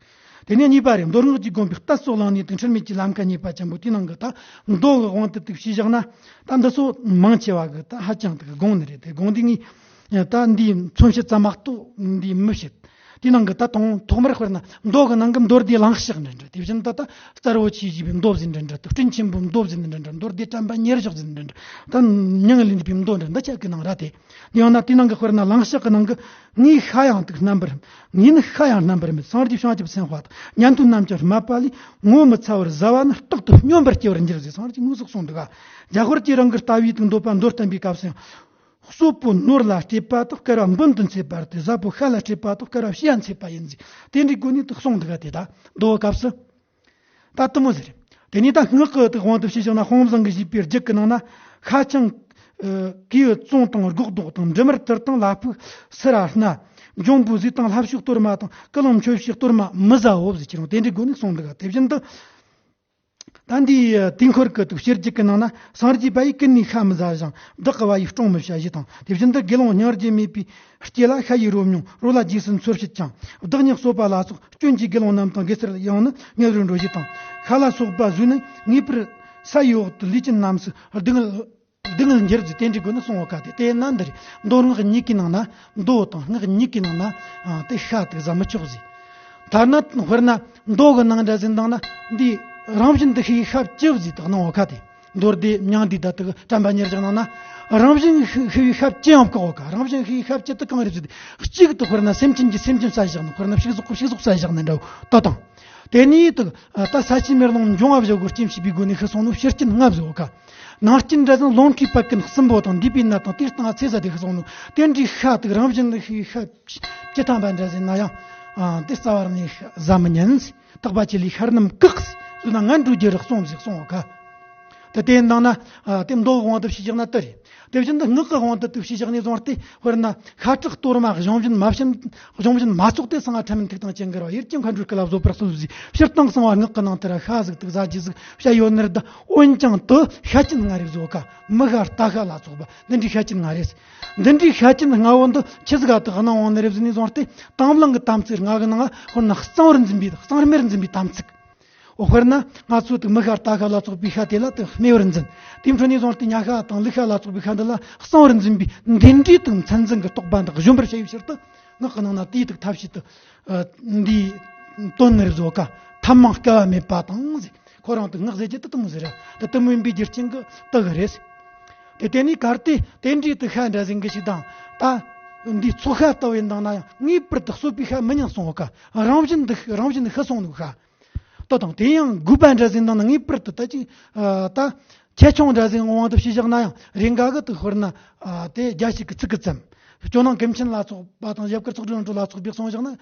དེ་ནས་གཉིས་པ་རེད། མདོ་སྔགས་ཀྱི་དགོངས་པའི་གཏད་སོ་བླངས་ནས་དེ་འཁྲུལ་མེད་ཀྱི་ལམ་ཁ་རྙེད་པ་ཅན་པོ། དེའི་ནང་གི་ད་མདོ་གི་དབང་དུ་དུ་བྱས་བཞག་ན། ད་འདི་ཚོ་མང་ཆེ་བ་གི་ད་ཧ་ཅང་དུ་དགོངས་ནི་རེད། དེ་དགོངས་དུས་ངས་ད་འདིའི་མཚོན་བྱེད་ཙམ་མ་གཏོགས་འདིའི་མི་བྱེད། དེའི་ནང་གི་ད་དང་ཐོག་མར་དཔེར་ན་མདོ་གི་ནང་གི་མདོ་སྡེ་གླེང་གཞི་འདྲ་འདྲ། དེ་བཞིན་ད་ད་གསལ་བོ་ཆེ་བཞི་པའི་མདོ་ཟེར་འདྲ་འདྲ། ད་སྤྲིན་ཆེན་པོའི་མདོ་ཟེར་འདྲ་འདྲ། མདོ་སྡེ་དྲན་པ་ཉེར་བཞག་ཟེར་འདྲ་འདྲ། ད་མྱང་ལས་འདས་པའི་མདོ་འདྲ་འདི་ཆ་གི་ནང་ར། དེ་ཡང་ན་དེའི་ནང་གི་དཔེར་ན་གླེང་གཞི་གི་ནང་གི། ངའི་ཤ་ཡང་དུ་རྣམ་པར། ངའི་ནི་ཤ་ཡང་རྣམ་པར་མེད། སངས་རྒྱས་བྱང་ཆུབ་སེམས་དཔའ་དང་། ཉན་ཐོས་རྣམས་ཀྱི་སྨྲས་པ་ལས། ངོ་མི་ཚ་བར་བཟའ་བ་ནི། རྟག་ཏུ་སྨྱོན་པར་སྐྱེ་བར་འགྱུར་ཟེར། སངས་རྒྱས་དངོས་སུ་གསུངས་འདུག་ག། རྒྱ་ཧོར་གྱི་རང་གི་ལྟ་བའི་དུ་འདོད་པ་མདོར་བསྟན་པའི་སྐབས་སུ་ཡང་། གསོད་པོ་ནོར་ལ་སྤྲད་པ་དང་བསྐལ་པ་འབུམ་དུ་འཚེད་པ་སྟེ། ཟ་པོ་ཤ་ལ་སྤྲད་པ་དང་བསྐལ་པ་བྱིའུ་འཚེད་པ་ཡིན་ཟེར། དེ་འདྲའི་སྒོ་ནས་དུ་གསུངས་འདུག་ག། དེ་ད་མདོ་སྐབས་སུ། ད་དེ་མོ་ཟེར། དེ་ནས་ད་སྔགས་ཀྱི་དབང་དུ་བྱས་བཞག་ན། དཔང་བཟང་གི་བཞེད་པའི་རྒྱུད་ཀྱི་ནང་ན། ཤ་ཆང་གིས་བཙོང་དང་སྒོག་བཟློག་དང་། འབྲུ་མར་བཙིར་དང་ལ་ཕུག་སི་ར་སྣ། འབྱུང་པོའི་ཟས་དང་ལྷ་བཤོས་གཏོར་མ་དང་། ཀུན་སློང་མཆོད་བྱའི་གཏོར་མ་མི་ཟའོ་ཟེར་གྱི་རུང་། དེ་འདྲའི་སྒོ་ནས་གསུངས་འདུག་ག། དེ་བཞིན་དུ། ད་འདིའི་དུས་འཁོར་གྱི་དུག་ཕྱི་རྒྱལ་གྱི་ནང་ན། སངས་རྒྱས་པ་ཡིས་ཀུན་ནས་ཤ་མི་ཟ་ཞིང་། བདག་གི་བ་ཡིས་སྲུང་མི་བྱ་ཞེས་དང་། དེ་བཞིན་དུ་དགེ་སློང་སྙིང་རྗེ་མེད་པའི་སྐྱེ་ལ། ཤ་ཡི་རོ་མྱོང་རོ་ལ་རྗེས་སུ་འཚོལ་བྱེད་ཀྱང་། བདག་ཉིད་གསོད་པ་ལ་སོགས་སྐྱོན་གྱིས། དགེ་སློང་རྣམས་དང་དགེ་ཚུལ་ཡང་ནི། ངལ་བར་འགྲོ་ཞེས་དང་། ཤ་ལ་སོགས་པ་ཟོས་ནས་ངེས་པར་ས་ཡི་འོག་ཏུ་ལུས་ཅན་རྣམས་སུ་སྡུག་བསྔལ་སྡུག་བསྔལ་འགྱུར་ཟེར། དེ་འདྲའི་སྒོ་ནས་གསུངས་པ་ཁ་དེ། དེས་ན་འདིར་མདོ་སྔགས་གཉིས་ཀའི་ནང་ན། མདོ་དང་སྔགས་གཉིས་ཀའི་ནང་ན་ཨ་དེ་ཤ་དེ་ཟ་མི་ཆོག་ཟེར། ཐ་ན་དཔེར་ན་མདོ་གི་ནང་འདྲ་ཟིན་དང་ན། འདི་རང་བཞིན་དུ་ཤི་བའི་ཤ་བཅུ་ཟེར་དག་སྣང་བ་ཁ་དེ། མདོ་སྡེ་མྱང་འདས་ད་དག་དྲན་པ་ཉེར་བཞག་ནང་ན། རང་བཞིན་ཤི་བའི་ཤ་བཅུ་ཡང་བཀག་བ་ཁ། རང་བཞིན་ཤི་བའི་ཤ་བཅུ་དེ་གང་རེད་ཟེར། གཅིག་ཏུ་དཔེར་ན་སེམས་ཅན་གྱི་སེམས་ཅན་བསད་བཞག་ནི། དཔེར་ན་ཕྱུགས་ཟོག་གི་ཕྱུགས་ཟོག་བསད་བཞག་ནི་འདྲ་བོ་དེ་དང་། དེ་ནས་དུ་ད་ས་ཆེན་མེ་རླུང་འབྱུང་བ་བཞི་གོ་རྐྱེན་བྱས་པའི་སྒོ་ནས་ཤི་སོང་ནོ་ཕྱི་རྐྱེན་ལྔ་བཟོ་ཁ། ནང་རྐྱེན་འདྲ་ཟིན་རླུང་མཁྲིས་པད་ཀན་གསུམ་པོ་དང་། འདུས་པའི་ནད་དང་དེའི་སྟེང་ཚེ་ཟ་དེ་ཤི་སོང་ནོ། དེ་འདྲའི་ཤ་དུག་རང་བཞིན་ལ་ཤི་ཤ་བཅུ་ཐམ་པ་འདྲ་ཟིན་ན་ཡང་དེ་རྩ་བ་རང་ནས་ཟ་མི་ཉན། དག་པ་ཆེ་ལས་ཤ་རྣམས་བཀག་ཟེར་ན་ངན་འགྲོ་རྒྱུ་རེད་གསུངས་ཟིག་གསུངས་བ་ཁ། དེ་དེ་འདང་ན་དེ་མདོ་གི་དབང་དུ་བྱས་བཞག་ན་དེ་རེད། དེ་བཞིན་དུ་སྔགས་ཀྱི་དབང་དུ་དུ་བྱས་བཞག་ནས་བཟུང་སྟེ། དཔེར་ན་ཤ་ཁྲག་གཏོར་མ་གཞུང་བཞིན་མ་བྱིན། གཞུང་བཞིན་མ་ཚོགས་ཏེ། གསང་བ་ཕྲ་མེན་ཐུགས་དང་ཅི་འགལ་བ། ཡུལ་གྱི་མཁའ་འགྲོའི་སྐུ་ལ་བཟོད་པར་གསོལ་ཟེར། སྤྱིར་བཏང་གསང་བ་སྔགས་ཀྱི་ནང་དུ་ར་ཤ་ཟིག་དུག་ཟ་རྒྱུ་ཟིག་བཤད་ཡོད་ནི་རེད། འོན་ཀྱང་དུ་ཤ་རྐྱེན་ལྔ་རེ་བཟོ་ཁ། མི་ཤ་རྟ་ཤ་ལ་སོགས་པ་འདི་འདྲའི་ཤ་རྐྱེན་ལྔ་རེད། འདི་འདྲའི་ཤ་རྐྱེན་ལྔ་བོ་འདི་ཆི་ཟིག་ག་དུ་སྣང་བ་ནི་རེད་ཟེར་ནས་བཟུང་སྟེ། དང་བླངས་ཀྱི་དམ་ཚིག་ལྔ་གི་ནང་ཧོར་ན་གཙང་བར་འཛིན་པའི་གཙང་སྨེར་འཛིན་པའི་དམ་ཚིག་འོ་དཔེར་ན་ང་ཚོ་དུ་མི་ཤ་རྟ་ཤ་ལ་སོགས་པའི་ཤ་དེ་ལ་དུ་སྨེ་བར་འཛིན། དེའི་འཕྲོ་ནས་བཟུང་སྟེ་ཉ་ཤ་དང་ལུག་ཤ་ལ་སོགས་པའི་ཤ་འདི་ལ་གཙང་བར་འཛིན་པའི་འདི་འདྲའི་དུ་མཚན་འཛིན་གྱི་རྟོག་པ་འདི་གཞོམ་པར་བྱ་བའི་ཕྱིར་དུ། སྔགས་ཀྱི་ནང་ན་དེའི་དུ་ཐབས་ཤེས་དུ་འདིའི་དོན་ནི་རེད་བཟོ་ཁ། ཐབས་མང་དཀའ་བ་མེད་པ་དང་ཟེར། ཁོ་རང་དུ་སྔགས་ཟེར་རྒྱུ་དུ་དུ་མོ་ཟེར་ར། དུ་དུ་མོ་ཡིན་པའི་རྒྱུ་རྐྱེན་གྱི་དུ་གི་རེད། དེ་དེ་ནས་གལ་ཏེ་དེ་འདྲའི་དུ་ཤ་འདྲ་ཟིན་གི་ཞིག་དང་། ད་འདིའི་ཚོགས་ཤ་ལྟ་བུ་ཡིན་དང་ན་ཡང་ངེས་པར་དུ་གསོད་པའི་ཤ་མི་ཉན་གསུང་བ་ཁ། རང་བཞིན་དུ་རང་བཞིན་ཤི་སོང་ནུག་ཤ། ད་དང་དེ་ཡང་དགོས་པ་འདྲ་ཟིན་དང་ན་ངེས་པར་དུ་ད་ཅིག་ད་ཆེ་ཆུང་འདྲ་ཟིན་དབང་དུ་བྱས་བཞག་ན་ཡང་རེ་འགའ་གི་དུ་དཔེར་ན་དེ་རྒྱ་ཞིག་གི་ཚིག་གི་ཙམ། ཇོ་ནང་ཀུན་མཁྱེན་ལ་སོགས་པ་དང་ཞབས་དཀར་ཚོགས་དྲུག་རང་གྲོལ་ལ་སོགས་པའི་གསུང་བཞག་ན་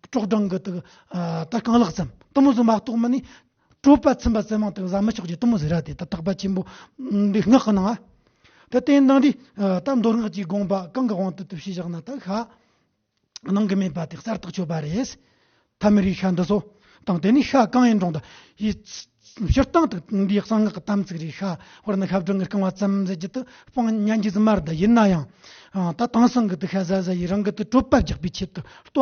གྲོག་སྦྲང་གི་དུ་ད་རྐང་ལག་ཙམ་དུ་མོ་ཟིག་མ་གཏོགས་མིན་ནི། གྲོད་པ་ཚིམ་པ་ཙམ་མང་དུ་ཟ་མི་ཆོག་ཅེས་དུ་མོ་ཟིག་ར། དེ་ད་དག་པ་ཆེན་པོ་འདི་སྔགས་ཀྱི་ནང་ང་། ད་དེ་འདང་འདི་ད་མདོ་སྔགས་ཀྱི་དགོངས་པ་གང་གི་དབང་དུ་དུ་བྱས་བཞག་ན་ད་ཤ་སྣང་གི་མེད་པ་དེ་གསལ་ཐག་ཆོད་པ་རེད། ཐ་མི་རིགས་ཤ་འདི་ཚོ་དང་དེ་ནི་ཤ་གང་ཡིན་རུང་ད་ཡི་སྤྱིར་བཏང་དུ་འདིའི་གསང་སྔགས་ཀྱི་དམ་ཚིག་རེད། ཤ་དཔེར་ན་ཤ་སྦྲང་གི་རྐང་བ་ཙམ་ཟེར་རྒྱུ་དུ་སྤང་ཉན་རྒྱུ་ཟིག་མ་རེད། ད་ཡིན་ན་ཡང་ད་དེང་སང་གི་དུ་ཤ་ཟ་ཟ་ཡི་རང་གི་དུ་གྲོད་པ་རྒྱགས་པའི་ཆེད་དུ་ལྟོ་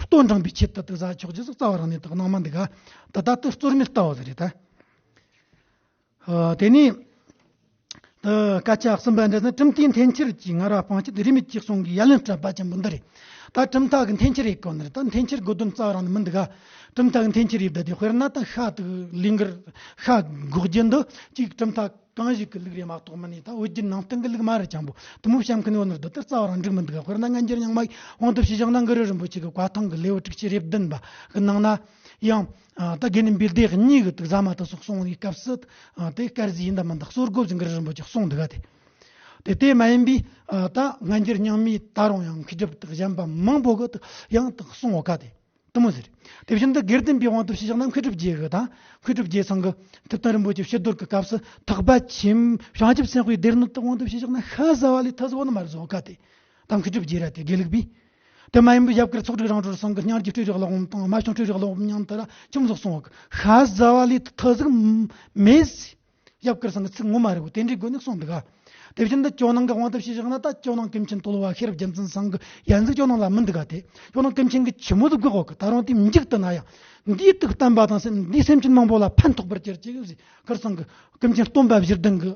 ལྟོ་འགྲངས་པའི་ཆེད་དུ་དུ་ཟ་ཆོག་རྒྱུ་ཟིག་རྩ་བ་རང་ནས་དག་སྣང་མ་འདུག་ག། ད་ད་དུ་རྩོལ་མེད་ལྟ་བ་ཟིག་རེད་ད། ཨ། དེ་ནས་ད་སྐད་ཆ་གསུམ་པ་འདི་ནི་གྲུབ་མཐའི་འཐེན་འཁྱེར་གྱི་ངར་བ་སྤང་བྱེད་རིས་མེད་ཀྱི་གསུང་གི་ཡ་ལན་སྤྲད་པ་ཅན་པོ་འདི་རེད། ད་གྲུབ་མཐའ་གི་འཐེན་འཁྱེར་ཡེད་གོ་ནི་རེད། ད་འཐེན་འཁྱེར་དགོས་དོན་རྩ་བ་རང་ནས་མི་འདུག་ག། གྲུབ་མཐའ་གི་འཐེན་འཁྱེར་ཡེད་བསྡད་དེ་དཔེར་ན་ད་ཤ་དུ་ལས་འགུལ་ཤ་འགོག་རྒྱུ་འདི་གཅིག་གྲུབ་མཐའ་གང་ཞིག་གི་ལུགས་རེད་མ་གཏོགས་མིན་ནས་ད་བོད་བརྒྱུད་ནང་བསྟན་གི་ལུགས་མ་རེད་ཅང་པོ་དུ་མོ་བཤམ་མཁན་ཡོད་ནི་རེད། དེ་རྩ་བ་རང་འགྲིག་མི་འདུག་ག། དཔེར་ན་སྔ་འགྱུར་རྙིང་མ་ཡི་དབང་དུ་བྱས་བཞག་ན་གུ་རུ་རིན་པོ་ཆེ་གི་བཀའ་ཐང་གི་ལེའུ་དྲུག་ཅུ་རེ་བདུན་པ་གི་ནང་ན་ཡང་ད་དགེ་འདུན་པའི་སྡེ་གཉིས་གི་དུ་ཟ་མ་དུ་སོགས་གསུང་བའི་སྐབས་སུ་དེ་དཀར་ཟས་ཡིན་ད་མིན་ད་གསོལ་དགོས་ཟིན་གི་རིན་པོ་ཆེ་གསུང་འདུག་ག། དེ་དེ་དེ་མ་ཡིན་པའི་ད་སྔ་འགྱུར་རྙིང་མའི་ད་རུང་ཡང་མཁས་གྲུབ་དུ་གཞན་པ་མང་པོ་གི་དུ་ཡང་དུ་གསུང་བ་ག་དེ་དུ་མོ་ཟེར། དེ་བཞིན་དུ་དགེ་ལྡན་པའི་དབང་དུ་བྱས་བཞག་ན་མཁས་གྲུབ་རྗེ་གི་དང་མཁས་གྲུབ་རྗེ་ཚང་གི་ཐུབ་བསྟན་རིན་པོ་ཆེ་ཕྱི་དོར་གི་སྐབས་སུ་ཐེག་པ་ཆེན་བྱང་ཆུབ་སེམས་དཔའི་སྡེ་སྣོད་དུ་དབང་དུ་བྱས་བཞག་ན་ཤ་ཟ་བ་ལས་ཐ་ཟ་བ་ནི་མ་རེད་ཟོ་ག་དེ། ད་མཁས་གྲུབ་རྗེ་ར་དེ་དགེ་ལུགས་པས། དེ་མ་ཡིན་པའི་ཞབས་དཀར་ཚོགས་དྲུག་རང་གྲོལ་ཚང་གི་སྙིང་རྗེ་སྤྲོས་བྲལ་གླེགས་བམ་དང་རྨ་བྱུང་སྤྲོས་བྲལ་གླེགས་བམ་མཉམ་དུ་ར་ཁྱིམ་སོགས་གསུངས་བ། ཤ་ཟ་བ་ལས་ཐ་ཟིག་མེད། ཞབས་དཀར་ཚང་གི་ཚིག་ངོ་མ་རེད་བོ། དེ་འདྲའི་སྒོ་ནས་གསུངས་འདུག་ག། དེ་བཞིན་དུ་ཇོ་ནང་གི་དབང་དུ་བྱས་བཞག་ན་ད་ཇོ་ནང་ཀུན་མཁྱེན་དོལ་པོ་ཤེས་རབ་རྒྱལ་མཚན་ཚང་གི་ཡན་ཟིག་ཇོ་ནང་ལ་མི་འདུག་ག། དེ་ཇོ་ནང་ཀུན་མཁྱེན་གི་ཆི་མོ་དུ་དགོས་གོ་གི། ད་རུང་དེ་མཇུག་ཏུ་ན་ཡང་འདིའི་དུག་བསྟན་པ་དང་སེམས་འདིའི་སེམས་ཅན་མང་པོ་ལ་ཕན་ཐོགས་པར་གྱུར་ཅིག་ཟེར། ཁར་ཚང་གི་ཀུན་མཁྱེན་སྟོན་པ་བཞི་ལྡན་གྱི་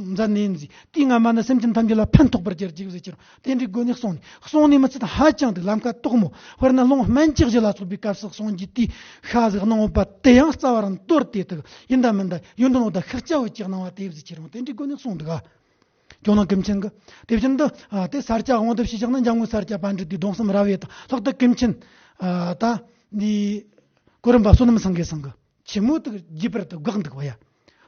མཛད་ནས་ཡིན་ཟིག། དེའི་སྔ་མ་ནི་སེམས་ཅན་ཐམས་ཅད་ལ་ཕན་ཐོགས་པར་གྱུར་ཅིག་ཟེར་གྱི་རུང་དེ་འདྲའི་སྒོ་ནས་གསུངས་ནས་གསུངས་ནས་མི་ཚད་ཧ་ཅང་དུ་ལམ་ཁ་དོག་མོ། དཔེར་ན་ལུང་སྨན་གྱི་གཞི་ལ་སོགས་པའི་སྐབས་སུ་གསུངས་རྒྱུ་དེའི་ཤ་ཟིག་གནང་བ་དེ་ཡང་རྩ་བ་རང་དོར་ཏེ་དུ་ཡིན་ད་མིན་ད་ཡོན་ཏན་འོ་ད་ཤི་རྩ་བོ་ཅིག་གནང་བ་དེ་ཟེར་གྱི་རུང་དེ་འདྲའི་སྒོ་ནས་གསུངས་འདུག་ག། ཇོ་ནང་ཀུན་མཁྱེན་གི། དེ་བཞིན་དུ་དེ་ས་སྐྱ་དབང་དུ་བྱས་བཞག་ན་འཇམ་མགོན་ས་སྐྱ་པཎྜི་ཏའི་གདུང་བསམ་རབ་དབྱེ་དང་ལྷག་ཏུ་ཀུན་མཁྱེན་ད་འདི་གོ་རིམ་པ་བསོད་ནམས་སེང་གེ་ཚང་གི་ཆི་མོ་དུ་རྒྱས་པར་དུ་དགག་འདུག་བ་ཡ།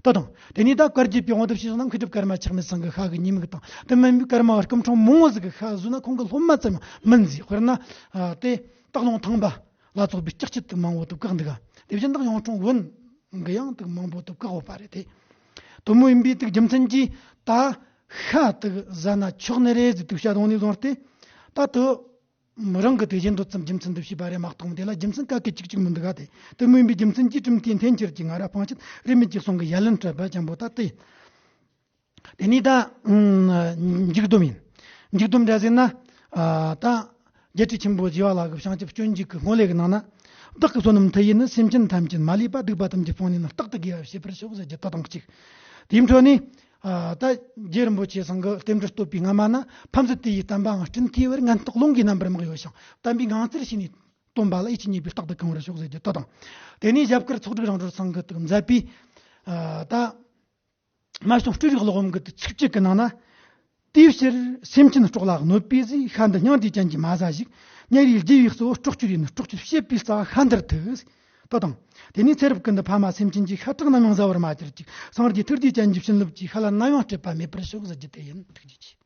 ད་དང་དེ་ནས་ད་བཀའ་བརྒྱུད་པའི་དབང་དུ་བྱས་བཞག་ན་མཁས་གྲུབ་ཀརྨ་ཆགས་མེད་ཚང་གི་ཤ་གི་ཉེས་དམིགས་དང་དེ་མིན་པའི་ཀརྨ་པ་སྐུ་ཕྲེང་མང་བོ་ཟིག་གི་ཤ་ཟོས་ན་ཁོང་གི་སློབ་མ་ཙམ་ཡང་མིན་ཟིག། དཔེར་ན་དེ་སྟག་ལུང་ཐང་པ་ལ་སོགས་པའི་ལྕགས་ཁྱི་དུ་མང་བོ་དུ་བཀག་འདུག་ག། དེ་བཞིན་དུ་གཡུང་དྲུང་བོན་གི་ཡང་དུ་མང་བོ་དུ་བཀག་ཡོད་པ་རེད་དེ། དུ་མོ་ཡིན་པའི་དུ་རྒྱུ་མཚན་གྱིས་ད་ཤ་དུ་ཟ་ན་ཆོག་ནི་རེད་ཟེར་དུ་བཤད་དོན་ནས་བཟུང་སྟེ། ད་དུ་ རང་གི་དེ་བཞིན་འདོད་ཙམ་རྒྱུ་མཚན་འདི་བྱས་པ་རེད་མ་གཏོགས། དེ་ལ་རྒྱུ་མཚན་ག་གེ་གཅིག་གཅིག་མི་འདུག་ག་དེ་དེ་མིན་པའི་རྒྱུ་མཚན་གྱིས་གྲུབ་མཐའི་འཐེན་འཁྱེར་གྱི་ང་ར་སྤང་བྱེད་རིས་མེད་ཀྱི་གསུང་གི་ཡ་ལན་སྤྲད་པ་ཅན་པོ་ད་དེ་ཡིན། དེ་ནས་ད་མཇུག་སྡོམ་ཡིན། མཇུག་སྡོམ་འདྲ་ཟེར་ན། ད་རྒྱལ་སྲས་ཆེན་པོ་ཞི་བ་ལྷ་གི་བྱང་ཆུབ་སྤྱོད་འཇུག་གི་སྔོན་ལས་ཀྱི་ནང་ན། བདག་གི་བསོད་ནམས་མཐུ་ཡིས་ནི། སེམས་ཅན་ཐམས་ཅད་མ་ལུས་པ། སྡིག་པ་ཐམས་ཅད་སྤངས་ནས་ནི། རྟག་ཏུ་དགེ་བ་བྱེད་པར་ཤོག་ཟེར་རྒྱུ་དེ་དང་གཅིག་དེའི་འཕྲོ་ནས། ད་རྗེ་རིན་པོ་ཆེ་ཚང་གི་རྟེན་འབྲེལ་བསྟོད་པའི་སྔ་མ་ན། ཕ་མཛད་དེ་ཡི་བསྟན་པའང་སྤྲིན་མཐའི་བར། ངན་རྟགས་རླུང་གིས་རྣམ་པར་དམག་ཡོད་ཞིང་། བསྟན་པའི་ངང་ཚུལ་ཤེས་ནས་སྟོན་པ་ལ། ཡིད་ཆེས་ཉེས་པའི་རྟགས་དེ་གང་བར་ཤོག་ཟེར་རྒྱུ་དེ་དང་། དེ་ནས་ཞབས་དཀར་ཚོགས་དྲུག་རང་གྲོལ་ཚང་གི་དུ་མཛད་པའི་ད། རྨད་བྱུང་སྤྲུལ་རིག་ཀློག་འོམ་གྱི་ཚིགས་བཅད་ཀྱི་ནང་ན། དེའི་ཕྱིར་སེམས་ཅན་སྲོག་ལ་གནོད་པའི་ཟས། ཤ་འདི་སྙིང་རྗེ་ཅན་གྱིས་མ་ཟ་ཞིག་ཉེ་རིའི་རྒྱུ་བའི་གཙོ་བོ་སྲོག་གཅོད་ཡིན། སྲོག་གཅོད་བྱེད་པའི་རྩ་བ་ཤ་འདིར་ཐུག་དོ་དང་། དེ་ནས་ཚེ་རབས་ཀུན་ཏུ་ཕ་མ་སེམས་ཅན་གྱི་ཤ་ཁྲག་ནམ་ཡང་ཟ་བར་མ་གྱུར་ཅིག་སངས་རྒྱས་ཐུགས་རྗེ་ཅན་གྱི་བྱིན་རླབས་ཀྱིས་ཤ་ལ་ནམ་ཡང་སྤྲད་པ་མེད་པར་ཤོག་ཟེར་རྒྱུ་དེ་ཡིན། ཐུགས་རྗེ་ཆེ།